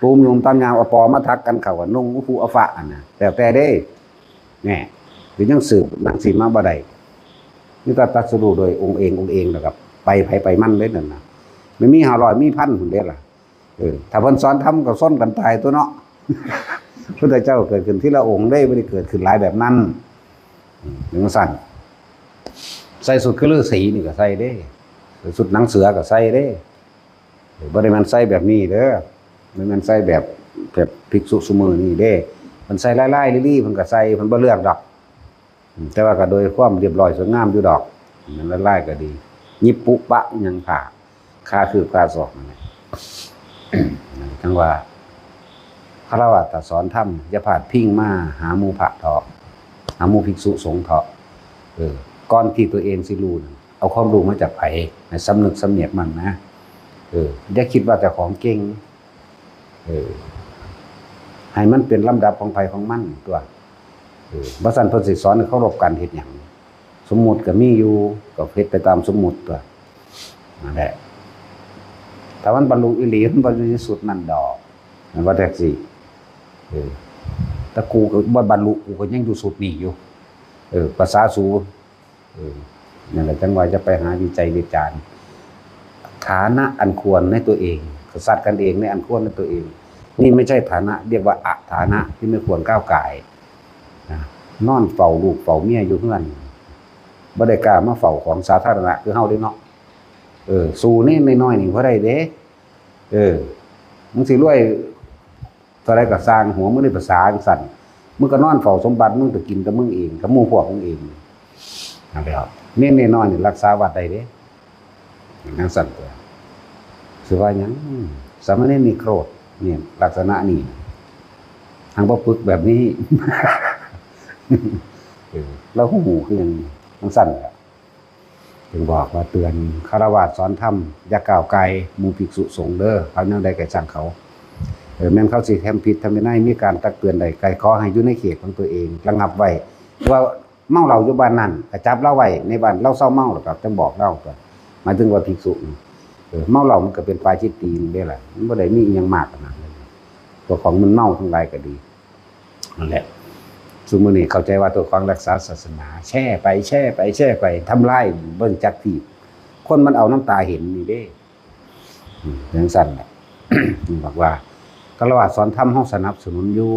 ตูมหยุมตามยาม เอาปอมาถักกันเข้ากับนุ่งอุพุอัฟะอันน่ะ แล้วแต่เด้ แน่ คือยังสืบหนังสือมาบ่ได้ นี่ก็ตรัสรู้โดยองค์เอง องค์เองแล้วก็ไปไผไปมันเลยนั่นน่ะ ไม่มีห้าร้อย มีพันพุ้นเด้ล่ะ เออ ถ้าเพิ่นสอนธรรมก็ซนกันตายตั๊วเนาะ พุทธเจ้าเกิดขึ้นทีละองค์เด้ บ่ได้เกิดขึ้นหลายแบบนั้น อืม จั่งซั้น ใส่ชุดคือฤาษีนี่ก็ใส่เด้ ชุดหนังเสือก็ใส่เด้ เออ บ่ได้แม่นใส่แบบนี้เด้อ บ่แม่นใส่แบบ แบบภิกษุซุมื้อนี้เด้ มันใส่ลายๆ ลีๆ เพิ่นก็ใส่ เพิ่นบ่เลือกดอก อืม แต่ว่าก็โดยความเรียบร้อยสวยงามอยู่ดอก มันลายๆ ก็ดี หยิบปุปะหยังผ้า คาคืบคาศอกนั่นแหละ จั่งว่า ฆราวาสถ้าสอนธรรม อย่าพาดพิงมาหาหมู่พระเถาะ หาหมู่ภิกษุสงฆ์เถาะ เออ ก่อนที่ตัวเองสิรู้นั่น เอาความรู้มาจากไผ ให้สำนึกสำเนียกมันนะ เออ อย่าคิดว่าเจ้าของเก่ง เออ ให้มันเป็นลำดับของไผของมันตั๊ว เออ บ่ซั้นเพิ่นสิสอนให้เคารพกันเฮ็ดหยัง สมมุติก็มีอยู่ ก็เฮ็ดไปตามสมมุติตั๊ว นั่นแหละ ถ้ามันบรรลุอีหลี มันบ่อยู่ในชุดนั้นดอก แม่นบ่แท็กซี่ เออ แต่กูก็บ่บรรลุ กูก็ยังอยู่ชุดนี้อยู่ เออ ภาษาสู เออ นั่นแหละ จั่งว่าจะไปหาวิจัยวิจารณ์ ฐานะอันควรในตัวเอง ก็สัตว์กันเองในอันควรในตัวเอง นี่ไม่ใช่ฐานะ เรียกว่าอฐานะที่ไม่ควรก้าวก่ายนะ นอนเฝ้าลูกเฝ้าเมียอยู่เฮือน บ่ได้กล้ามาเฝ้าของสาธารณะคือเฮาเด้เนาะ เออ สู้เณรน้อยๆ นี่บ่ได้เด้ เออ มึงสิรวยเท่าใดก็ซ่าง หัวมึงได้ภาษาจั่งซั้น มึงก็นอนเฝ้าสมบัติ มึงก็กินแต่มึงเอง กับหมู่พวกมึงเอง นั่นแหละ เณรน้อยๆ นี่รักษาวัดได้เด้ จั่งซั้นตั๊ว สิว่าหยัง สามเณรนิโครธ นี่ ลักษณะนี้ หังบ่ฝึกแบบนี้ เออ ลาวฮู้คือหยัง จั่งซั้นแหละ จึงบอกว่าเตือน ฆราวาสสอนธรรม อย่าก้าวก่ายหมู่ภิกษุสงฆ์เด้อ เขาแนวใดก็ช่างเขา เออ แม่นเขาสิทำผิดทำวินัย มีการตักเตือนใด ก็ขอให้อยู่ในเขตของตัวเอง ระงับไว้ ว่าเมาเหล้าอยู่บ้านนั่น ก็จับลาวไว้ในบ้าน ลาวเซาเมาแล้วก็จั่งบอกลาวตั๊ว หมายถึงว่าภิกษุนี่ เออ เมาเหล้ามันก็เป็นปาจิตตีย์หนึ่งเด้ล่ะ มันบ่ได้มีอิหยังมากขนาดนั้น พวกของมึนเมาทั้งหลายก็ดี นั่นแหละ ซุมื้อนี้เข้าใจว่าตัวของรักษาศาสนา แชร์ไป แชร์ไป แชร์ไป ทำลาย เบิ่งจักที่ คนมันเอาน้ำตาเห็นนี่เด้ อืม จั่งซั้นแหละ บอกว่า ฆราวาสสอนธรรม เฮาสนับสนุนอยู่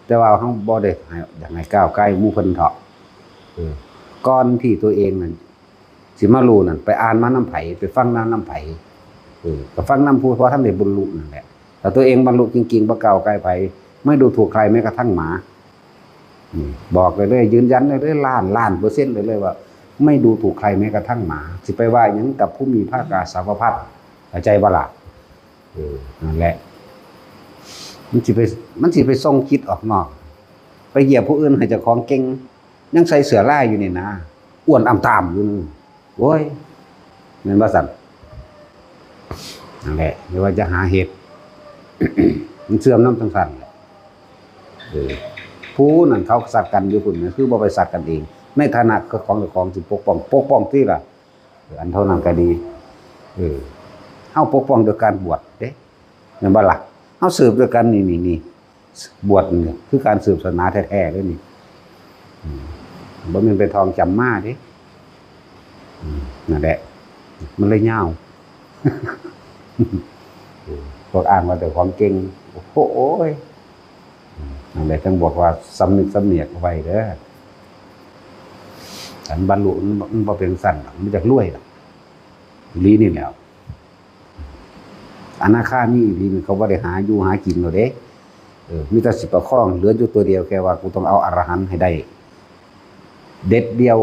แต่ว่าเฮาบ่ได้ให้ อยากให้ก้าวก่ายหมู่เพิ่นเถาะ เออ ก่อนที่ตัวเองนั่น สิมารู้นั่น ไปอ่านมานำไผ ไปฟังมานำไผ เออ ก็ฟังนำผู้บ่ทันได้บรรลุนั่นแหละ ถ้าตัวเองบรรลุจริงๆ บ่ก้าวก่ายไผ ไม่ดูถูกใครแม้กระทั่งหมา อืม บอกเลย ยืนยันเลย ล้าน ล้านเปอร์เซ็นต์เลย เลยว่า ไม่ดูถูกใครแม้กระทั่งหมา สิไปว่าหยังกับผู้มีพระกาสาวพัสตร์ เข้าใจบ่ล่ะ เออ นั่นแหละ มันสิไป มันสิไปส่งจิตออกนอก ไปเหยียบผู้อื่นให้เจ้าของเก่ง ยังใส่เสื้อลายอยู่นี่นะ อ้วนอ่ำตามอยู่นี่ โอ้ย แม่นบ่ซั่น นั่นแหละ หรือว่าจะหาเหตุ มันเสื่อมนำจั่งซั้นแหละ เออ ผู้นั้นเขาสัตว์กันอยู่พุ้น คือบ่ไปสัตว์กันเอง ในฐานะของเจ้าของสิปกป้อง ปกป้องติล่ะ เออ อันเท่านั้นก็ดี เออ เฮาปกป้องโดยการบวชเด้ แม่นบ่ล่ะ เฮาสืบด้วยกันนี่ นี่ นี่ บวชนี่คือการสืบศาสนาแท้ๆเลยนี่ อืม บ่แม่นไปท่องจำมาเด้ อืม นั่นแหละ มันเลยยาว เออ พวกอ้างว่าเจ้าของเก่ง โอ้โห โอ้ย นั่นแหละจั่งบอกว่าสำนึกสำเนียกเอาไว้เด้อ คันบรรลุมันมันบ่เป็นจั่งซั้นดอก มันอยากรวยล่ะ อีหลีนี่แหล้ว อนาคามีอีหลีนี่เขาบ่ได้หาอยู่หากินแล้วเด้ เออ มีแต่สิประคอง เหลืออยู่ตัวเดียว แค่ว่ากูต้องเอาอรหันต์ให้ได้ เด็ดเดี่ยว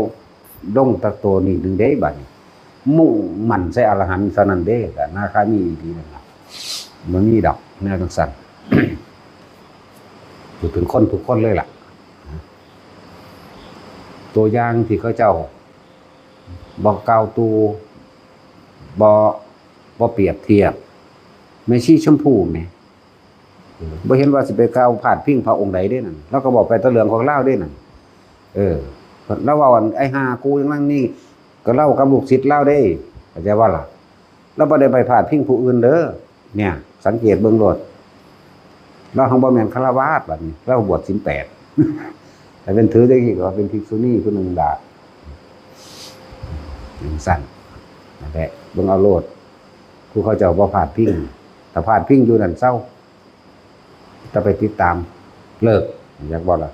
ลงตักตัวนี้หนึ่งเด้บัดนี้ มุ่งมั่นใส่อรหันต์เท่านั้นเด้ ก็อนาคามีอีหลีนั่นล่ะ มันมีดอกแนวจั่งซั้น พูดถึงคนทุกคนเลยล่ะ ตัวอย่างที่เขาเจ้า บ่กล่าวตู่ บ่ บ่เปรียบเทียบ แม่ชีชมพูแหม เออ บ่เห็นว่าสิไปกล่าวพาดพิงพระองค์ใดเด้นั่น ลาวก็บอกไปแต่เรื่องของลาวเด้นั่น เออ ลาวเว้าอันไอ้ห่ากูอย่างนั้นนี่ ก็ลาวกับลูกศิษย์ลาวเด้ เข้าใจบ่ล่ะ ลาวบ่ได้ไปพาดพิงผู้อื่นเด้อ เนี่ย สังเกตเบิ่งโลด ลาวหั้นบ่แม่นฆราวาสบัดนี้ ลาวบวชศีลแปด แต่เป็นถือได้อีกว่าเป็นภิกษุณีผู้หนึ่งดา จั่งซั้น นั่นแหละ เบิ่งเอาโลด ผู้เขาเจ้าบ่พาดพิง ถ้าพาดพิงอยู่นั่นเซา จะไปติดตาม เลิก อยากบอกล่ะ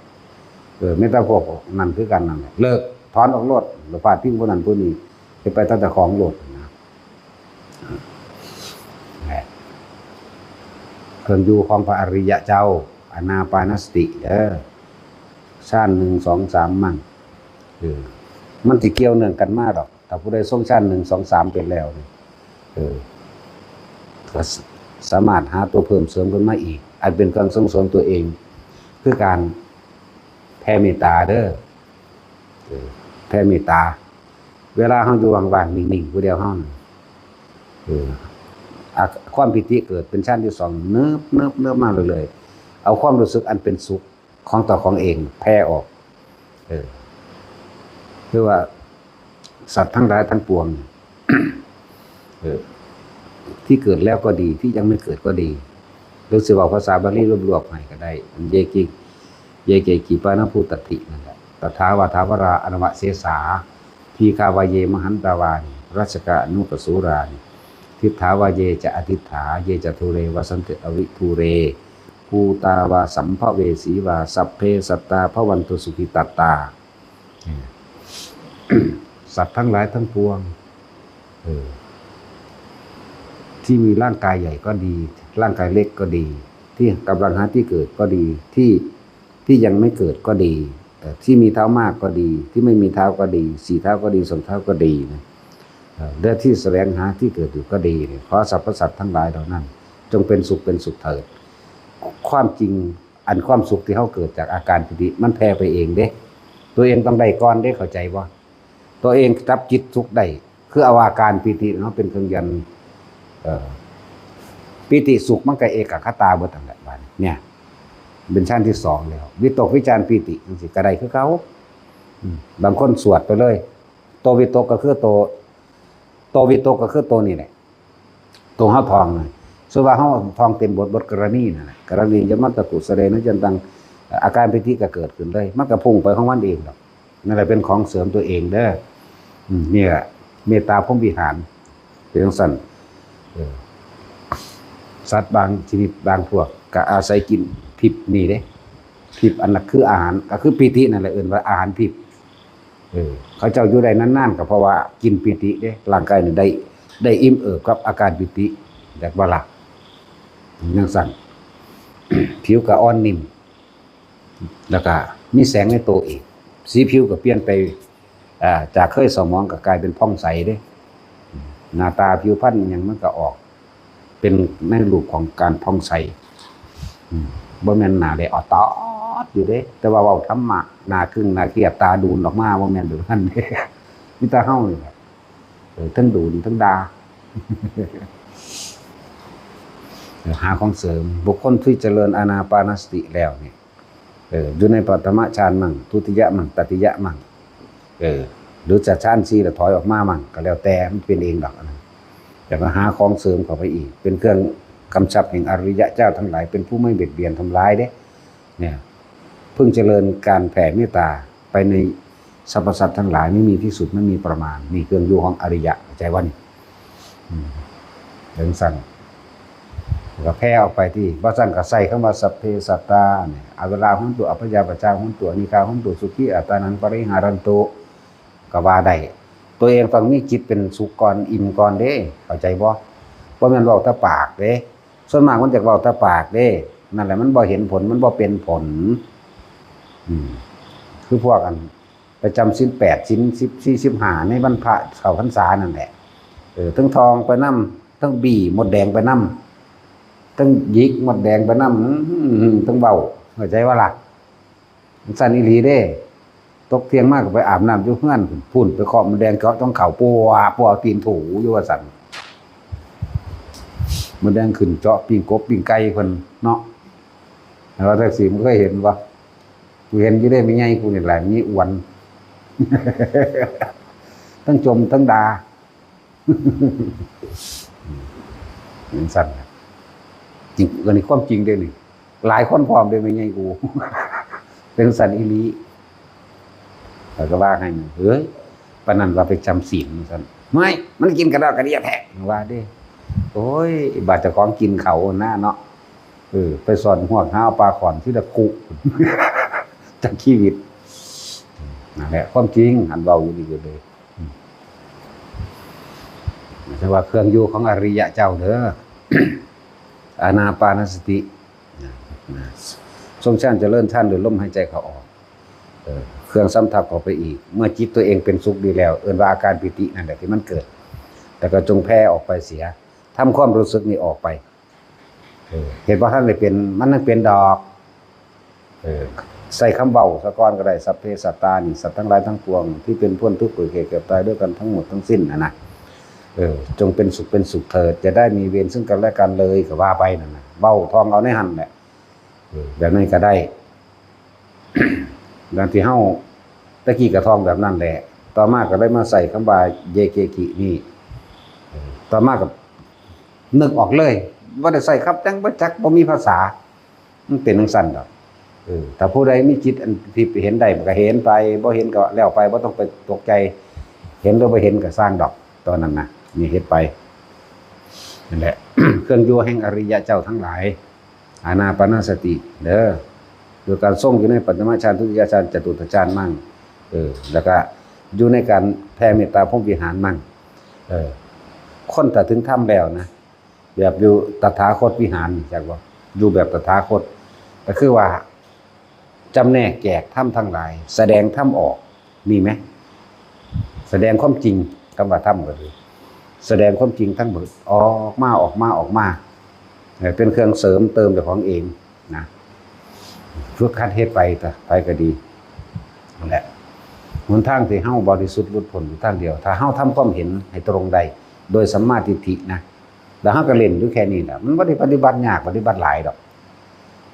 เออ แม้แต่พวกนั่นคือกันนั่นแหละ เลิก ถอนออกโลด บ่พาดพิงผู้นั้นผู้นี้ จะไปตั้งแต่ของโลดนะ แหละ เครื่องอยู่ของพระอริยะเจ้า อานาปานสติเด้อ ฌานหนึ่ง สอง สาม มั่ง เออ มันสิเกี่ยวเนื่องกันมาดอก ถ้าผู้ใดทรงฌานหนึ่ง สอง สาม เป็นแล้วนี่ เออ ก็ส- สามารถหาตัวเพิ่มเสริมขึ้นมาอีก อันเป็นเครื่องส่งเสริมตัวเอง คือการแผ่เมตตาเด้อ เออ แผ่เมตตา เวลาเฮาอยู่ว่างๆ นิ่งๆ ผู้เดียวเฮานั่น เออ อ่ะ ความปีติเกิดเป็นฌานที่สอง เนิบๆๆ มาเรื่อยๆ เอาความรู้สึกอันเป็นสุขของตัวของเองแผ่ออก เออ คือว่า สัตว์ทั้งหลายทั้งปวง เออ ที่เกิดแล้วก็ดี ที่ยังไม่เกิดก็ดี หรือสิเว้าภาษาบาลีรวบๆ ให้ก็ได้ อัน เยกิ- เยเก ขีปานะภูตัตถิ นั่นแหละ ตถา วา ถาวรา อนวเสสา ภีคา วา เย มหันตา วา นี่ รัสสกา อนุปสูรา นี่ ทิฏฐา วา เย จะ อทิฏฐา เย จะ ดูเร วาสันติ อวิดูเร ภูตา วา สัมภเวสี วา สัพเพ สัตตา ภวันตุ สุขิตัตตา เนี่ย สัตว์ทั้งหลายทั้งปวง เออ ที่มีร่างกายใหญ่ก็ดี ร่างกายเล็กก็ดี ที่กำลังหาที่เกิดก็ดี ที่ ที่ยังไม่เกิดก็ดี เอ่อ ที่มีเท้ามากก็ดี ที่ไม่มีเท้าก็ดี สี่เท้าก็ดี สองเท้าก็ดีนะ เอ่อ และที่แสวงหาที่เกิดอยู่ก็ดีเนี่ย ขอสรรพสัตว์ทั้งหลายเหล่านั้น จงเป็นสุขเป็นสุขเถิด ความจริง อันความสุขที่เฮาเกิดจากอาการปีติ มันแผ่ไปเองเด้ ตัวเองต้องได้ก่อนเด้ เข้าใจบ่ ตัวเองจับจิตสุขได้ คือเอาอาการปีติเนาะเป็นเครื่องยัน เอ่อ ปีติสุขมันก็เอกคตาเบิดนั่นแหละ บาดนี้ เนี่ย เป็นฌานที่สองแล้ว วิตกวิจารปีติจั่งซี้ก็ได้คือเก่า อืม บางคนสวดไปเลย ตัววิตกก็คือตัว ตัววิตกก็คือตัวนี้แหละ ตัวเฮาท่องนะ ส่วนว่าเฮาท่องเต็มบท บทกรณีนั่นแหละ กรณียมัตตกุสะเลนะจันตัง อาการปีติก็เกิดขึ้นเลย มันก็พุ่งไปของมันเองดอก นั่นแหละเป็นของเสริมตัวเองเด้อ อืม เนี่ย เมตตาพรหมวิหาร เป็นจั่งซั้น เออ สัตว์บางชนิดบางพวกก็อาศัยกินทิพย์นี่เด้ ทิพย์อันนั้นคืออาหาร ก็คือปีตินั่นแหละ เอิ้นว่าอาหารทิพย์ เออ เขาเจ้าอยู่ได้นานๆ ก็เพราะว่ากินปีติเด้ ร่างกายนี่ได้ ได้อิ่มเอิบกับอาการปีติ อยากว่าล่ะ จั่งซั้น ผิวก็อ่อนนิ่ม แล้วก็มีแสงในตัวอีก สีผิวก็เปลี่ยนไป อ่า จากเคยเศร้าหมองก็กลายเป็นผ่องใสเด้ หน้าตาผิวพรรณอิหยังมันก็ออก เป็นในรูปของการผ่องใส อืม บ่แม่นหน้าแดงออดตอดอยู่เด้ แต่ว่าเว้าธรรมะ หน้าครึ้งหน้าเครียด ตาดูนออกมา บ่แม่นแบบนั้นเด้ มีแต่เฮานี่แหละ เออ ทั้งดูนทั้งด่า หาของเสริม บุคคลที่เจริญอานาปานสติแล้วเนี่ย เออ อยู่ในปฐมฌานมั่ง ทุติยะมั่ง ตติยะมั่ง เออ หรือจะฌานสี่แล้วถอยออกมามั่ง ก็แล้วแต่ มันเป็นเองดอกอันนั้น แต่ก็หาของเสริมเข้าไปอีก เป็นเครื่องกำชับแห่งอริยะเจ้าทั้งหลาย เป็นผู้ไม่เบียดเบียนทำร้ายเด้ เนี่ย เพิ่งเจริญการแผ่เมตตาไปในสรรพสัตว์ทั้งหลาย ไม่มีที่สุด ไม่มีประมาณ นี่เครื่องอยู่ของอริยะ เข้าใจบ่นี่ อืม จั่งซั้น ก็แผ่ออกไปที่ บ่ซั้นก็ใส่คำว่า สัพเพสัตตา เนี่ย อเวรา โหนตุ อัพพยาปชชา โหนตุ อนิจจา โหนตุ สุขีอัตตานัง ปริหารันตุ ก็ว่าได้ ตัวเองต้องมีจิตเป็นสุขก่อน อิ่มก่อนเด้ เข้าใจบ่ บ่แม่นเว้าแต่ปากเด้ ส่วนมากมันจะเว้าแต่ปากเด้ นั่นแหละ มันบ่เห็นผล มันบ่เป็นผล อืม คือพวกอัน ไปจำศีลแปด ศีลสิบสี่ สิบห้า ในวันพระเข้าพรรษานั่นแหละ เออ ทั้งทองไปนำ ทั้งบีมดแดงไปนำ ทั้งหยิกมดแดงไปนำ อืม ทั้งเว้า เข้าใจบ่ล่ะ มันซั่นอีหลีเด้ ตกเที่ยงมาก็ไปอาบน้ำอยู่เฮือน พุ้นไปเคาะมดแดงเจาะท้องเขา ปัว ปัว เอาตีนถูอยู่ว่าซั่น มดแดงขึ้นเจาะปิ้งกบปิ้งไก่เพิ่นเนาะ แล้วแท็กซี่มันเคยเห็นบ่ กูเห็นอยู่เด้ แม่ใหญ่กูนี่แหละ มีอ้วน ทั้งจมทั้งด่า จั่งซั่นน่ะ จริง อันนี้ความจริงเด้นี่ หลายคนพร้อมเด้ แม่ใหญ่กู เป็นจั่งซั่นอีหลี ข้อยก็ว่าให้ เฮ้ย ปานนั้นว่าไปจำศีลซั่น ไม่ มันกินกระดอกกระเดียแท้ ว่าเด้ โอ้ย บาดเจ้าของกินเขาหน้าเนาะ เออ ไปสอนหวกหาเอาปลาขอนที่ละคุ จากชีวิต นั่นแหละ ความจริง หันเว้าอยู่นี่ก็เลย อืม แต่ว่าเครื่องอยู่ของอริยะเจ้าเด้อ อานาปานสติ นะ นะ ทรงฌานเจริญฌานโดยลมหายใจเข้าออก เออ เครื่องสำทับเข้าไปอีก เมื่อจิตตัวเองเป็นสุขดีแล้ว เอิ้นว่าอาการปีตินั่นแหละที่มันเกิด แต่ก็จงแผ่ออกไปเสีย ทำความรู้สึกนี้ออกไป เออ เห็นบ่ทันได้เป็น มันยังเป็นดอก เออ ใส่คำเว้าซะก่อนก็ได้ สัพเพสัตตานี่ สัตว์ทั้งหลายทั้งปวง ที่เป็นพ้นทุกข์เกิดแก่เจ็บตายด้วยกันทั้งหมดทั้งสิ้นน่ะนะ เออ จงเป็นสุขเป็นสุขเถิด อย่าได้มีเวรซึ่งกันและกันเลย ก็ว่าไปนั่นน่ะ เว้าท่องเอาในหั่นแหละ เออ แบบนั้นก็ได้ ดังที่เฮาตะกี้ก็ท่องแบบนั้นแหละ ต่อมาก็เลยมาใส่คำว่า เยเกกิ นี่ เออ ต่อมาก็นึกออกเลย บ่ได้ใส่คำแต่ง บ่จัก บ่มีภาษา มันเป็นจั่งซั่นดอก เออ ถ้าผู้ใดมีจิตอันที่เห็นได้ มันก็เห็นไป บ่เห็นก็แล้วไป บ่ต้องไปตกใจ เห็นหรือบ่เห็นก็ซ่างดอก ตอนนั้นนะ นี่เฮ็ดไป นั่นแหละ เครื่องอยู่แห่งอริยะเจ้าทั้งหลาย อานาปานสติ เด้อ โดยการทรงอยู่ในปัญจมฌาน ทุติยฌาน จตุตถฌานมั่ง เออ แล้วก็อยู่ในการแผ่เมตตาพรหมวิหารมั่ง เออ คนถ้าถึงธรรมแล้วนะ แบบอยู่ตถาคตวิหาร จักบ่ อยู่แบบตถาคต ก็คือว่า จำแนกแจกธรรมทั้งหลาย แสดงธรรมออก มีไหม แสดงความจริง คำว่าธรรมก็คือ แสดงความจริงทั้งหมด ออกมา ออกมา ออกมา เอ่อ เป็นเครื่องเสริมเติมเจ้าของเองนะ ฝึกหัดเฮ็ดไป แต่ไปก็ดี นั่นแหละ หนทางที่เฮาบริสุทธิ์หลุดพ้นอยู่ทางเดียว ถ้าเฮาทำความเห็นให้ตรงได้ โดยสัมมาทิฏฐินะ แล้วเฮาก็เล่นอยู่แค่นี้แหละ มันบ่ได้ปฏิบัติยาก ปฏิบัติหลายดอก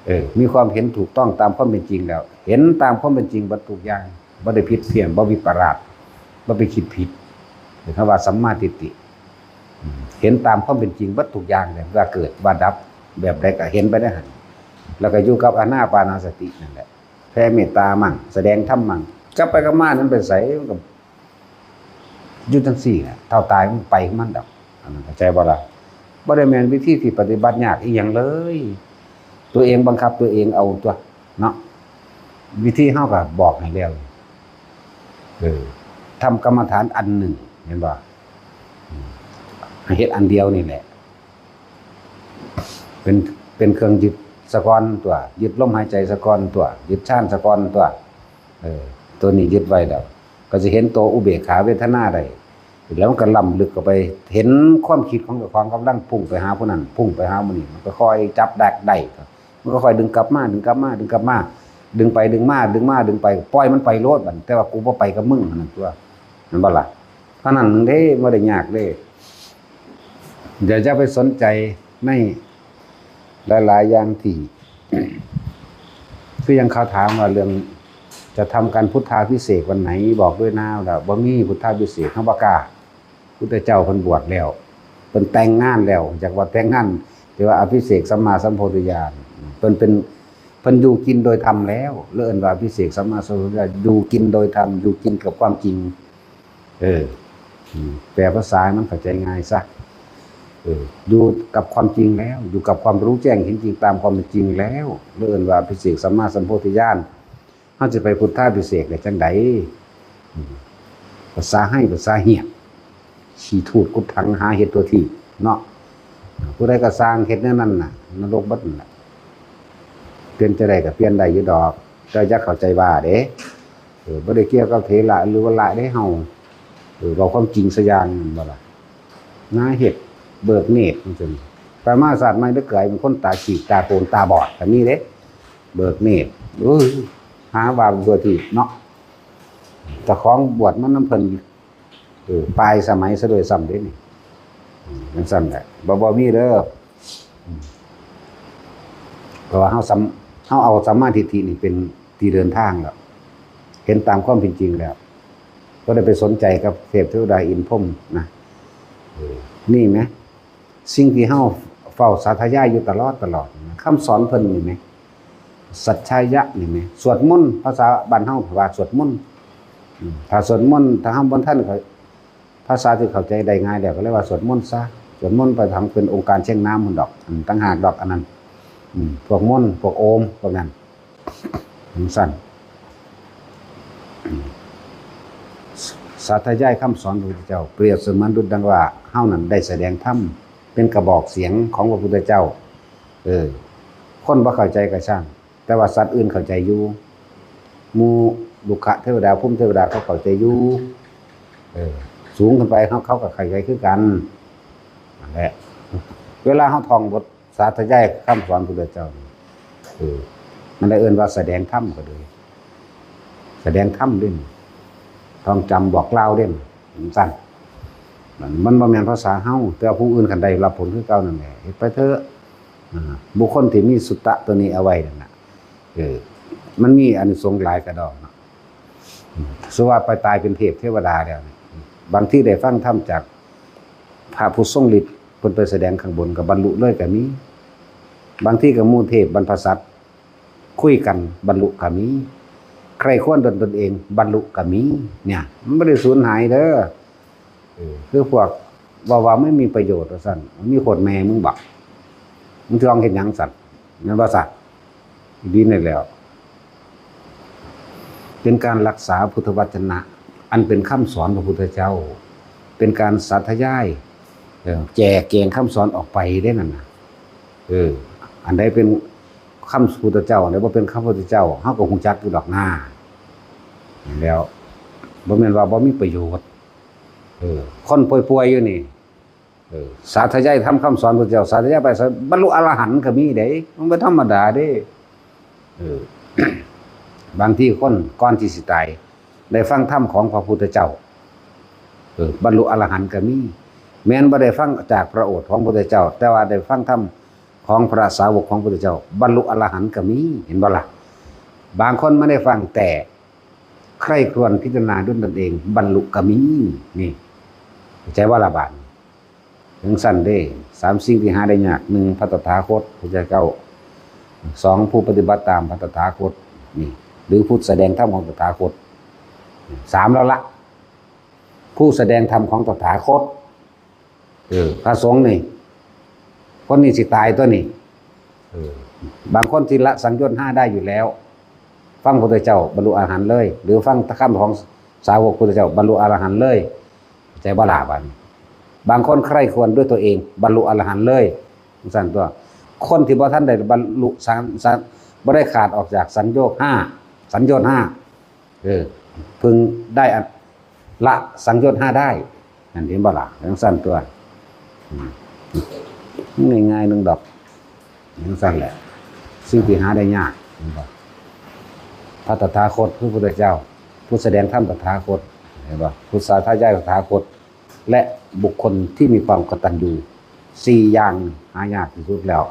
เออ มีความเห็นถูกต้องตามความเป็นจริงแล้ว เห็นตามความเป็นจริงเบิดทุกอย่าง บ่ได้ผิดเพี้ยน บ่วิปลาส บ่ไปคิดผิด เรียกว่าสัมมาทิฏฐิ อืม เห็นตามความเป็นจริงเบิดทุกอย่างเลย ว่าเกิด ว่าดับ แบบใดก็เห็นไปในหั่น แล้วก็อยู่กับอานาปานสตินั่นแหละ แผ่เมตตามั่ง แสดงธรรมมั่ง กลับไปกลับมานั้นไปไส มันก็ อยู่จั่งซี้น่ะ เท่าตายมันไปของมันดอก อันนั้นเข้าใจบ่ล่ะ บ่ได้แม่นวิธีที่ปฏิบัติยากอีหยังเลย ตัวเองบังคับตัวเองเอาตั๊วเนาะ วิธีเฮาก็บอกให้แล้ว เออ ทำกรรมฐานอันหนึ่ง เห็นบ่ อืม ให้เฮ็ดอันเดียวนี่แหละ เป็น เป็นเครื่องยึดซะก่อนตั๊ว ยึดลมหายใจซะก่อนตั๊ว ยึดฌานซะก่อนตั๊ว เออ ตัวนี้ยึดไว้แล้ว ก็สิเห็นตัวอุเบกขาเวทนาได้ แล้วมันก็ล้ำลึกเข้าไป เห็นความคิดของเจ้าของกำลังพุ่งไปหาผู้นั้น พุ่งไปหาผู้นี้ มันก็ค่อยจับดักได้ มันก็ค่อยดึงกลับมา ดึงกลับมา ดึงกลับมา ดึงไปดึงมา ดึงมา ดึงไป ปล่อยมันไปโลดบัด แต่ว่ากูบ่ไปกับมึง นั่นตั๊ว แม่นบ่ล่ะ เท่านั้นเด้ บ่ได้ยากเด้ อย่าจะไปสนใจในหลายๆ อย่างที่ คือยังเขาถามว่าเรื่องจะทำการพุทธาภิเษกวันไหน บอกด้วยนะ แล้วบ่มีพุทธาภิเษก เฮาบ่กล้า พุทธเจ้าเพิ่นบวชแล้ว เพิ่นแต่งงานแล้ว จากว่าแต่งงาน แต่ว่าอภิเษกสัมมาสัมโพธิญาณ เพิ่นเป็น เพิ่นอยู่กินโดยธรรมแล้ว เรียกว่าอภิเษกสัมมาสัมโพธิญาณ อยู่กินโดยธรรม อยู่กินกับความจริง เออ อืม แปลภาษาให้มันเข้าใจง่ายซะ เออ อยู่กับความจริงแล้ว อยู่กับความรู้แจ้งเห็นจริงตามความเป็นจริงแล้ว เรียกว่าอภิเษกสัมมาสัมโพธิญาณ เฮาสิไปพุทธาภิเษกได้จั่งใด อืม ภาษาไห้ ภาษาเฮียน ขี้ถูดกุดถังหาเฮ็ดทั่วทีปเนาะ ผู้ใดก็สร้างเฮ็ดแนวนั้นน่ะ นรกเบิดนั่นแหละ เปลี่ยนใจได้ก็เปลี่ยนได้อยู่ดอก แต่อย่าเข้าใจว่าเด้ เออ บ่ได้เกี่ยวกับเถระหรือว่าละเด้เฮา เออ เว้าความจริงซะอย่างหนึ่งบ่ล่ะ หาเฮ็ดเบิกเนตรจั่งซี้ ไปมาชาติใหม่ได้เกิดเป็นคนตาขีบตาโปนตาบอดก็มีเด้ เบิกเนตร เออ หาว่าเป็นตัวที่เนาะ เจ้าของบวชมานำเพิ่น เออ ปลายสมัยซะด้วยซ้ำเด้นี่ อืม จั่งซั่นแหละ บ่ บ่มีเด้อ อืม เพราะว่าเฮาสัม เฮาเอาสัมมาทิฏฐินี่เป็นที่เดินทางแล้ว เห็นตามความเป็นจริงแล้ว บ่ได้ไปสนใจกับเทพเทวดาอินทร์พรหมนะ เออ นี่แหม สิ่งที่เฮาเฝ้าสาธยายอยู่ตลอดตลอดนะ คำสอนเพิ่นนี่แหม สัจจายะนี่แหม สวดมนต์ ภาษาบ้านเฮาว่าสวดมนต์ อืม ถ้าสวดมนต์ ถ้าเฮาบ่ทันเข้า ภาษาที่เข้าใจได้ง่ายแล้วก็เรียกว่าสวดมนต์ซะ สวดมนต์ไปทางเป็นองค์การเชียงน้ำพุ้นดอก อันต่างหากดอกอันนั้น อืม พวกมนต์ พวกโอม พวกนั้น จั่งซั่น อืม สาธยายคำสอนพระพุทธเจ้า เปรียบเสมือนดุจดังว่าเฮานั้นได้แสดงธรรมเป็นกระบอกเสียงของพระพุทธเจ้า เออ คนบ่เข้าใจก็ช่าง แต่ว่าสัตว์อื่นเข้าใจอยู่ หมู่รุกขเทวดา พรหมเทวดาเขาเข้าใจอยู่ เออ สูงขึ้นไปเขา เขาก็เข้าใจคือกัน นั่นแหละ เวลาเฮาท่องบทสาธยายคำสอนพระพุทธเจ้านี่ เออ มันได้เอิ้นว่าแสดงธรรมก็เลย แสดงธรรมเด้ ท่องจำบอกกล่าวเด้ จั่งซั่น มัน มันบ่แม่นภาษาเฮา แต่ว่าผู้อื่นคันได้รับผลคือเก่านั่นแหละ เฮ็ดไปเถอะ อ่า บุคคลที่มีสุตตะตัวนี้เอาไว้นั่นน่ะ เออ มันมีอานิสงส์หลายกระดอกเนาะ อืม สมมุติว่าไปตายเป็นเทพเทวดาแล้วเนี่ย บางทีได้ฟังธรรมจากพระผู้ทรงฤทธิ์ เพิ่นไปแสดงข้างบนก็บรรลุเลยก็มี บางทีก็หมู่เทพบรรพสัตว์คุยกันบรรลุก็มี ใคร่ครวญด้วยตนเองบรรลุก็มี เนี่ย มันบ่ได้สูญหายเด้อ เออ คือพวกว่า ว่าไม่มีประโยชน์ว่าซั่น มันมีโคตรแม่มึงบัก มึงสิร้องเฮ็ดหยังซั่น แม่นบ่ซั่น ดีนี่แหล้ว เป็นการรักษาพุทธวจนะ อันเป็นคำสอนพระพุทธเจ้า เป็นการสาธยาย เอ่อ แจกแจงคำสอนออกไปเด้นั่นน่ะ เออ อันใดเป็นคำพุทธเจ้า อันใดบ่เป็นคำพุทธเจ้า เฮาก็ฮู้จักอยู่ดอกนา แล้ว บ่แม่นว่าบ่มีประโยชน์ เออ คนป่วยๆอยู่นี่ เออ สาธยายธรรมคำสอนพระเจ้า สาธยายไป บรรลุอรหันต์ก็มีเด้ มันบ่ธรรมดาเด้ เออ บางทีคนก่อนที่สิตาย ได้ฟังธรรมของพระพุทธเจ้า เออ บรรลุอรหันต์ก็มี แม้นบ่ได้ฟังจากพระโอษฐ์ของพระพุทธเจ้า แต่ว่าได้ฟังธรรมของพระสาวกของพระพุทธเจ้า บรรลุอรหันต์ก็มี เห็นบ่ล่ะ บางคนไม่ได้ฟังแต่ใคร่ครวญพิจารณาด้วยตนเอง บรรลุก็มี นี่ เข้าใจบ่ล่ะบาดนี้ จั่งซั่นเด้ สามสิ่งที่หาได้ยาก หนึ่ง พระตถาคต พระเจ้า สอง ผู้ปฏิบัติตามพระตถาคต นี่ หรือผู้แสดงธรรมของตถาคต สาม แล้วละ ผู้แสดงธรรมของตถาคต เออ พระสงฆ์นี่ คนนี้สิตายตัวนี้ เออ บางคนที่ละสังโยชน์ห้าได้อยู่แล้ว ฟังพุทธเจ้าบรรลุอรหันต์เลย หรือฟังคำของสาวกพุทธเจ้าบรรลุอรหันต์เลย เข้าใจบ่ล่ะบาดนี้ บางคนใคร่ครวญด้วยตัวเอง บรรลุอรหันต์เลย จั่งซั่นตัว คนที่บ่ทันได้บรรลุสัง สัง บ่ได้ขาดออกจากสังโยชน์ห้า สังโยชน์ห้า เออ เพิ่งได้อัน ละสังโยชน์ห้าได้ นั่นเห็นบ่ล่ะ จั่งซั่นตัว อืม ง่ายๆ หนึ่งดอก จั่งซั่นแหละ สิ่งที่หาได้ยาก เห็นบ่ พระตถาคต พระพุทธเจ้า ผู้แสดงธรรมตถาคต เห็นบ่ ผู้สาธยายตถาคต และบุคคลที่มีความกตัญญู สี่อย่างหายากที่สุดแล้ว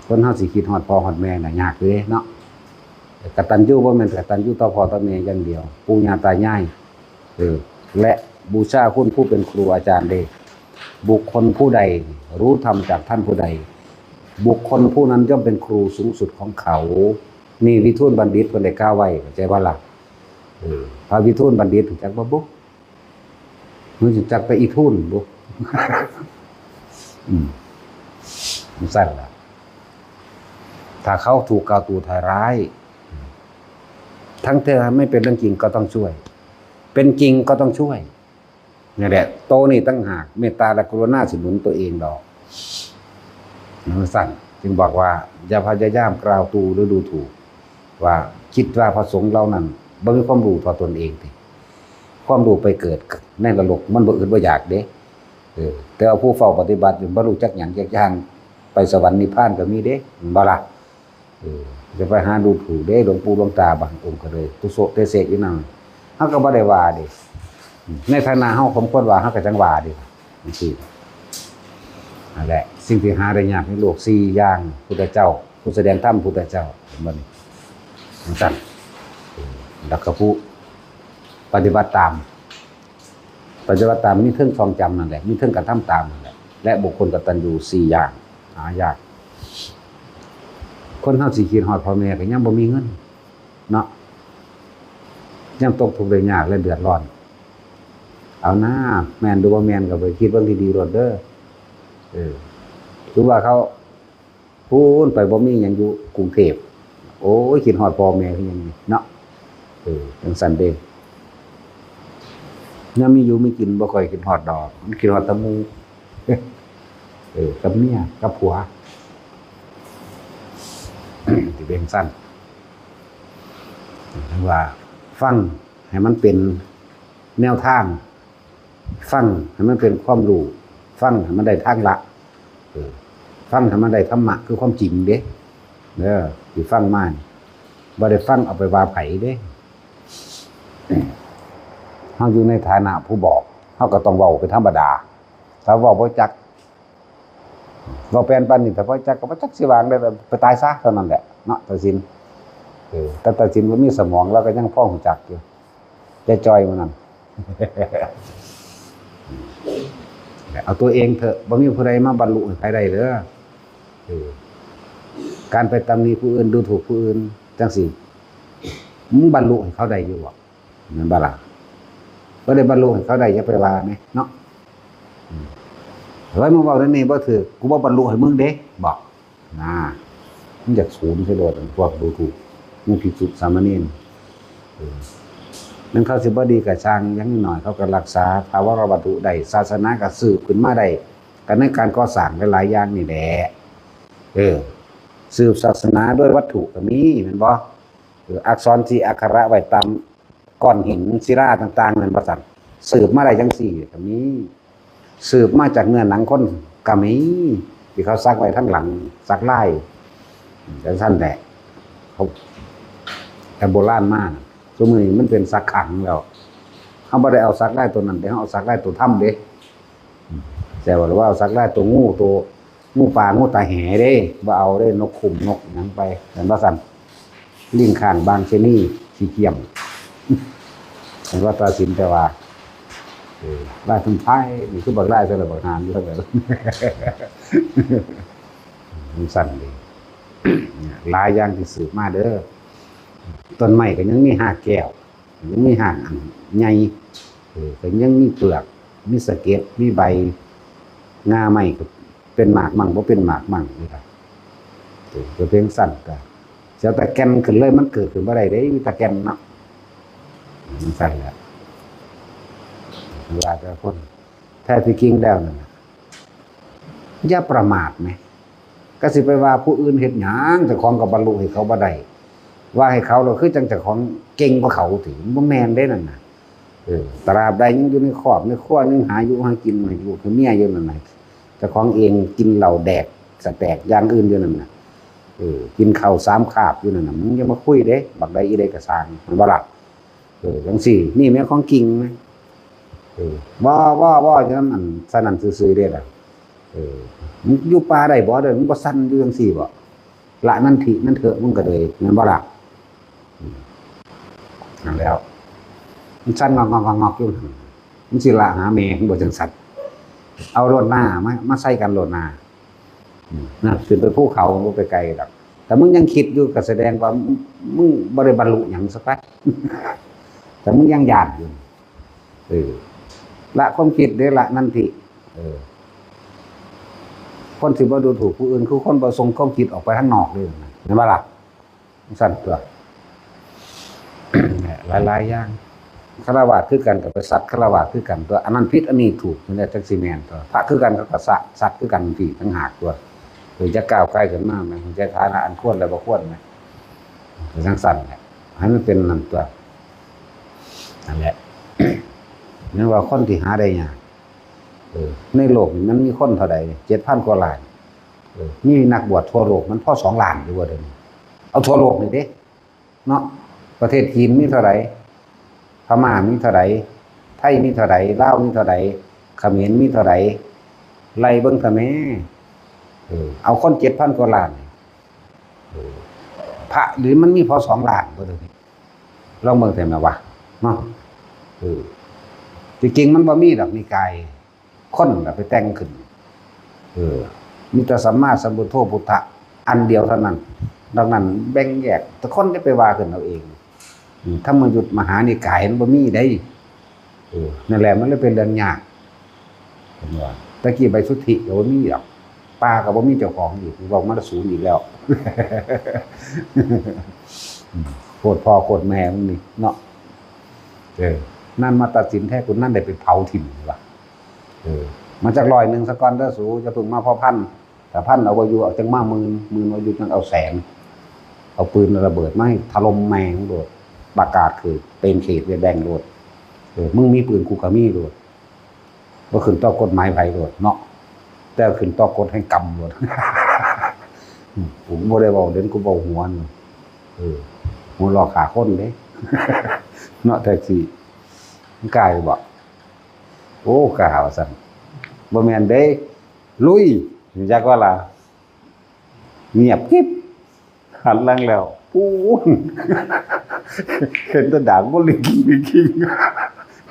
คนเฮาสิคิดฮอดพ่อฮอดแม่น่ะยากอยู่เด้เนาะ กตัญญูบ่แม่นกตัญญูต่อพ่อต่อแม่อย่างเดียว ปู่ย่าตายาย เออ และบูชาคุณผู้เป็นครูอาจารย์เด้ บุคคลผู้ใดรู้ธรรมจากท่านผู้ใด บุคคลผู้นั้นย่อมเป็นครูสูงสุดของเขา นี่วิทูลบัณฑิตเพิ่นได้กล่าวไว้ เข้าใจบ่ล่ะ เออ พระวิทูลบัณฑิตรู้จักบ่บุ รู้จักแต่อีทูลบุ อืม มันสั้นละ ถ้าเขาถูกกล่าวตู่ทำร้าย ทั้งที่ไม่เป็นเรื่องจริงก็ต้องช่วย เป็นจริงก็ต้องช่วย นี่แหละ โตนี่ตั้งหาก เมตตาและกรุณาสิหนุนตัวเองดอก มันสั้น จึงบอกว่า อย่าพยายามกล่าวตู่หรือดูถูก ว่าคิดว่าพระสงฆ์เหล่านั้นบ่มีความรู้เท่าตนเองติ ความรู้ไปเกิดในนรก มันบ่อึดบ่อยากเด้ เออ แต่ว่าผู้เฝ้าปฏิบัตินี่บ่รู้จักหยังจักอย่าง ไปสวรรค์นิพพานก็มีเด้ แม่นบ่ล่ะ เออ จะไปหาดูถูกเด้ หลวงปู่หลวงตาบางองค์ก็เลย ตุโสะเตเสะอยู่นั่น เฮาก็บ่ได้ว่าเด้ ในฐานะเฮาสมควรว่า เฮาก็จั่งว่าเด้ จั่งซี้ นั่นแหละ สิ่งที่หาได้ยากในโลกสี่อย่าง พุทธเจ้า ผู้แสดงธรรม พุทธเจ้า เห็นบ่นี่ จั่งซั้น เออ แล้วก็ผู้ปฏิบัติตาม ปฏิบัติตามมีเทิงท่องจำนั่นแหละ มีเทิงกระทำตามนั่นแหละ และบุคคลกตัญญูสี่อย่าง หายาก คนเฮาสิคิดฮอดพ่อแม่ก็ยังบ่มีเงิน เนาะ ยังตกทุกข์ได้ยากและเดือดร้อน เอาหน้า แม่นหรือบ่แม่นก็ไปคิดเบิ่งดีๆโลดเด้อ เออ คือว่าเขา พู้นไปบ่มีหยังอยู่กรุงเทพฯ โอ้ย คิดฮอดพ่อแม่คือหยังนี่เนาะ เออ จั่งซั้นเด้ ยามมีอยู่มีกินบ่ค่อยคิดฮอดดอก มันคิดฮอดแต่หมู่ เออ กับเมีย กับผัว สิเป็นจั่งซั้น เรียกว่า ฟังให้มันเป็นแนวทาง ฟังให้มันเป็นความรู้ ฟังให้มันได้ทางละ เออ ฟังให้มันได้ธรรมะ คือความจริงเด้ เด้อ ที่ฟังมานี่ บ่ได้ฟังเอาไปว่าไผเด้ เฮาอยู่ในฐานะผู้บอก เฮาก็ต้องเว้าเป็นธรรมดา ถ้าเว้าบ่จัก เว้าแปลนปานนี้ ถ้าบ่จักก็บ่จักสิว่าจั่งใด ไปตายซะเท่านั้นแหละเนาะ ตัดสิน เออ แต่ตัดสินบ่มีสมอง ลาวก็ยังพอรู้จักอยู่ แต่จ่อยมื้อนั้น เอาตัวเองเถอะ บ่มีผู้ใดมาบรรลุให้ใครได้เด้อ เออ การไปตำหนิผู้อื่น ดูถูกผู้อื่น จั่งซี้ มึงบรรลุให้เขาได้อยู่บ่ แม่นบ่ล่ะ บ่ได้บรรลุให้เขาได้ อย่าไปว่าแหมเนาะ อืม เฮ้ย มึงเว้าแนวนี้บ่ถูก กูบ่บรรลุให้มึงเด้ บอก นะ มันอยากศูนย์ใส่โลด พวกดูถูก หมู่ภิกษุสามเณร เออ แม่นเขาสิบ่ดีก็ช่าง อย่างน้อยเขาก็รักษาถาวรวัตถุได้ ศาสนาก็สืบขึ้นมาได้ ก็ในการก่อสร้างหลายๆอย่างนี่แหละ เออ สืบศาสนาด้วยวัตถุก็มี แม่นบ่ เออ อักษรที่อักขระไว้ตามก้อนหินศิลาต่างๆนั่น ว่าซั่น สืบมาได้จั่งซี้ก็มี สืบมาจากเนื้อหนังคนก็มี ที่เขาสักไว้ทั้งหลัง สักลาย จั่งซั้นแหละ เขา แต่โบราณมา ซุมื้อนี้มันเป็นสักขังแล้ว เฮาบ่ได้เอาสักลายตัวนั้นเด้ เฮาเอาสักลายตัวธรรมเด้ แต่ว่าเอาสักลายตัวงู ตัว งูป่า งูตาแหเด้ บ่เอาเด้ นกขุ่มนกหยังไป แม่นบ่ซั่น ลิงข้างบางชะนี ขี้เกียม เห็นว่าตัดสินแต่ว่า เออ ลายทำไทย นี่คือบักลายสำหรับบักหานอยู่เท่านั้น มันสั้นดี หลายอย่างที่สืบมาเด้อ ต้นไม้ก็ยังมีรากแก้ว ยังมีรากอันใหญ่ เออ ก็ยังมีเปลือก มีสะเก็ด มีใบ งาไม้ก็เป็นหมากมั่ง บ่เป็นหมากมั่งนี่ล่ะ เออ ก็เป็นสั้นก็ เสียแต่แก่นขึ้นเลย มันเกิดขึ้นบ่ได้เด้ มีแต่แก่นเนาะ มันสั้นแหละ ว่าแต่คน แท้ที่จริงแล้วนั่นน่ะ อย่าประมาทแหม ก็สิไปว่าผู้อื่นเฮ็ดหยัง เจ้าของก็บรรลุให้เขาบ่ได้ ว่าให้เขา แล้วคือจั่งเจ้าของเก่งกว่าเขาติ มันบ่แม่นเด้นั่นน่ะ เออ ตราบใดยังอยู่ในครอบในครัว ยังหาอยู่หากินให้ลูกให้เมียอยู่นั่นน่ะ เจ้าของเองกินเหล้าแดกสะแตกอย่างอื่นอยู่นั่นน่ะ เออ กินข้าวสามคาบอยู่นั่นน่ะ มึงอย่ามาคุยเด้ บักใดอีใดก็ซ่าง แม่นบ่ล่ะ เออ จั่งซี้ นี่แม่นของจริงนะ เออ บ่ บ่ บ่ จั่งนั้น อัน สนั่นซื่อๆเด้ล่ะ เออ มึงอยู่ป่าได้บ่เด้อ มึงบ่สั่นอยู่จั่งซี้บ่ ละนันทินันเถอะ มึงก็เลย แม่นบ่ล่ะ อืม นั่นแล้ว มันสั่นงอกๆๆๆอยู่หั่น มึงสิละหาแม่มึงบ่จั่งซั่น เอาโลดหน้า มา มาใส่กันโลดหน้า อืม นั่น ขึ้นไปภูเขา บ่ไปไกลดอก แต่มึงยังคิดอยู่ ก็แสดงว่ามึง มึงบ่ได้บรรลุหยังสักไป แต่มึงยังย้านอยู่ เออ ละความคิดเด้อ ละนันทิ เออ คนที่บ่ดูถูกผู้อื่นคือคนบ่ส่งความคิดออกไปทางนอกเลยนะ เห็นบ่ล่ะ? จั่งซั่นตั๊ว หลายๆ อย่าง ฆราวาสคือกันก็ไปซัดฆราวาสคือกันตั๊ว อันนั้นผิด อันนี้ถูก จั่งใดจั่งสิแม่นตั๊ว พระคือกันเขาก็ซัด ซัดคือกันซี้ต่างหากตั๊ว เออ จะก้าวไกลขึ้นมาแหม จะฐานะอันควรและบ่ควรแหม ก็จั่งซั่นแหละ ให้มันเป็นนั่นตั๊ว นั่นแหละ นั่นว่าคนที่หาได้ยาก เออ ในโลกนี่มันมีคนเท่าใด เจ็ดพันกว่าล้าน เออ มีนักบวชทั่วโลกมันพอสองล้านอยู่บ่เดี๋ยวนี้ เอาทั่วโลกนี่เด้ เนาะ ประเทศจีนมีเท่าใด พม่ามีเท่าใด ไทยมีเท่าใด ลาวมีเท่าใด เขมรมีเท่าใด ไล่เบิ่งซะแหม เออ เอาคนเจ็ดพันกว่าล้านนี่ เออ พระหรือมันมีพอสองล้านบ่เดี๋ยวนี้ ลองเบิ่งแท้แหมวะ เนาะ เออ ที่จริงมันบ่มีดอกนิกาย คนน่ะไปแต่งขึ้น เออ มีแต่สัมมาสัมพุทโธพุทธะอันเดียวเท่านั้น นอกนั้นแบ่งแยก แต่คนจะไปว่าขึ้นเอาเอง อืม ธรรมยุตมหานิกายมันบ่มีเด้ เออ นั่นแหละมันเลยเป็นเรื่องยาก เห็นบ่ ตะกี้ใบสุทธิก็บ่มีดอก ป่าก็บ่มีเจ้าของอีก เว้ามาละศูนย์อีกแล้ว อืม โคตรพ่อโคตรแม่มึงนี่เนาะ เออ นั่นมาตัดสินแท้ กูนั่นได้ไปเผาถิ่มนี่วะ เออ มาจากร้อยหนึ่งซะก่อนเด้อสู อย่าเพิ่งมาพอพัน ถ้าพันเอาบ่อยู่ เอาจังมาหมื่น หมื่นเอาอยู่จังเอาแสน เอาปืนระเบิดมาให้ถล่มแม่งโลด ประกาศคือเป็นเขตเวียดแดงโลด เออ มึงมีปืนกูก็มีโลด บ่ขึ้นต่อกฎหมายไผโลดเนาะ แต่ขึ้นต่อกฎแห่งกรรมโลด อืม กูบ่ได้เว้าเล่น กูเว้าหัวนี่ เออ หัวล้อฆ่าคนเด้ เนาะ แท็กซี่ มันกล้าอยู่บ่ โอ้ กล้าว่าซั่น บ่แม่นเด้ ลุย จักว่าล่ะ เงียบกริบ หันหลังแล้ว ปู๊น เห็นแต่ดากบ่ลิงกิงลิงกิง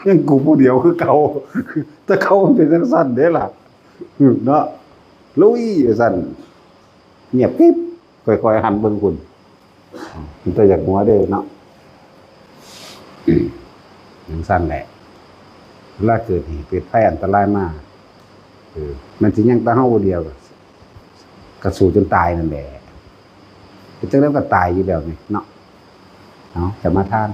ยังกูผู้เดียวคือเก่า แต่เขามันเป็นจั่งซั่นเด้ล่ะ เนาะ ลุย ว่าซั่น เงียบกริบ ค่อยๆ หันเบิ่งพุ้น มันแต่อยากหัวเด้เนาะ จั่งซั่นแหละ เวลาเกิดเหตุเกิดภัยอันตรายมา เออ มันสิยังแต่เฮาผู้เดียว ก็สู้จนตายนั่นแหละ เป็นจั่งใดก็ตายอยู่แล้วนี่เนาะ เอา สมาทาน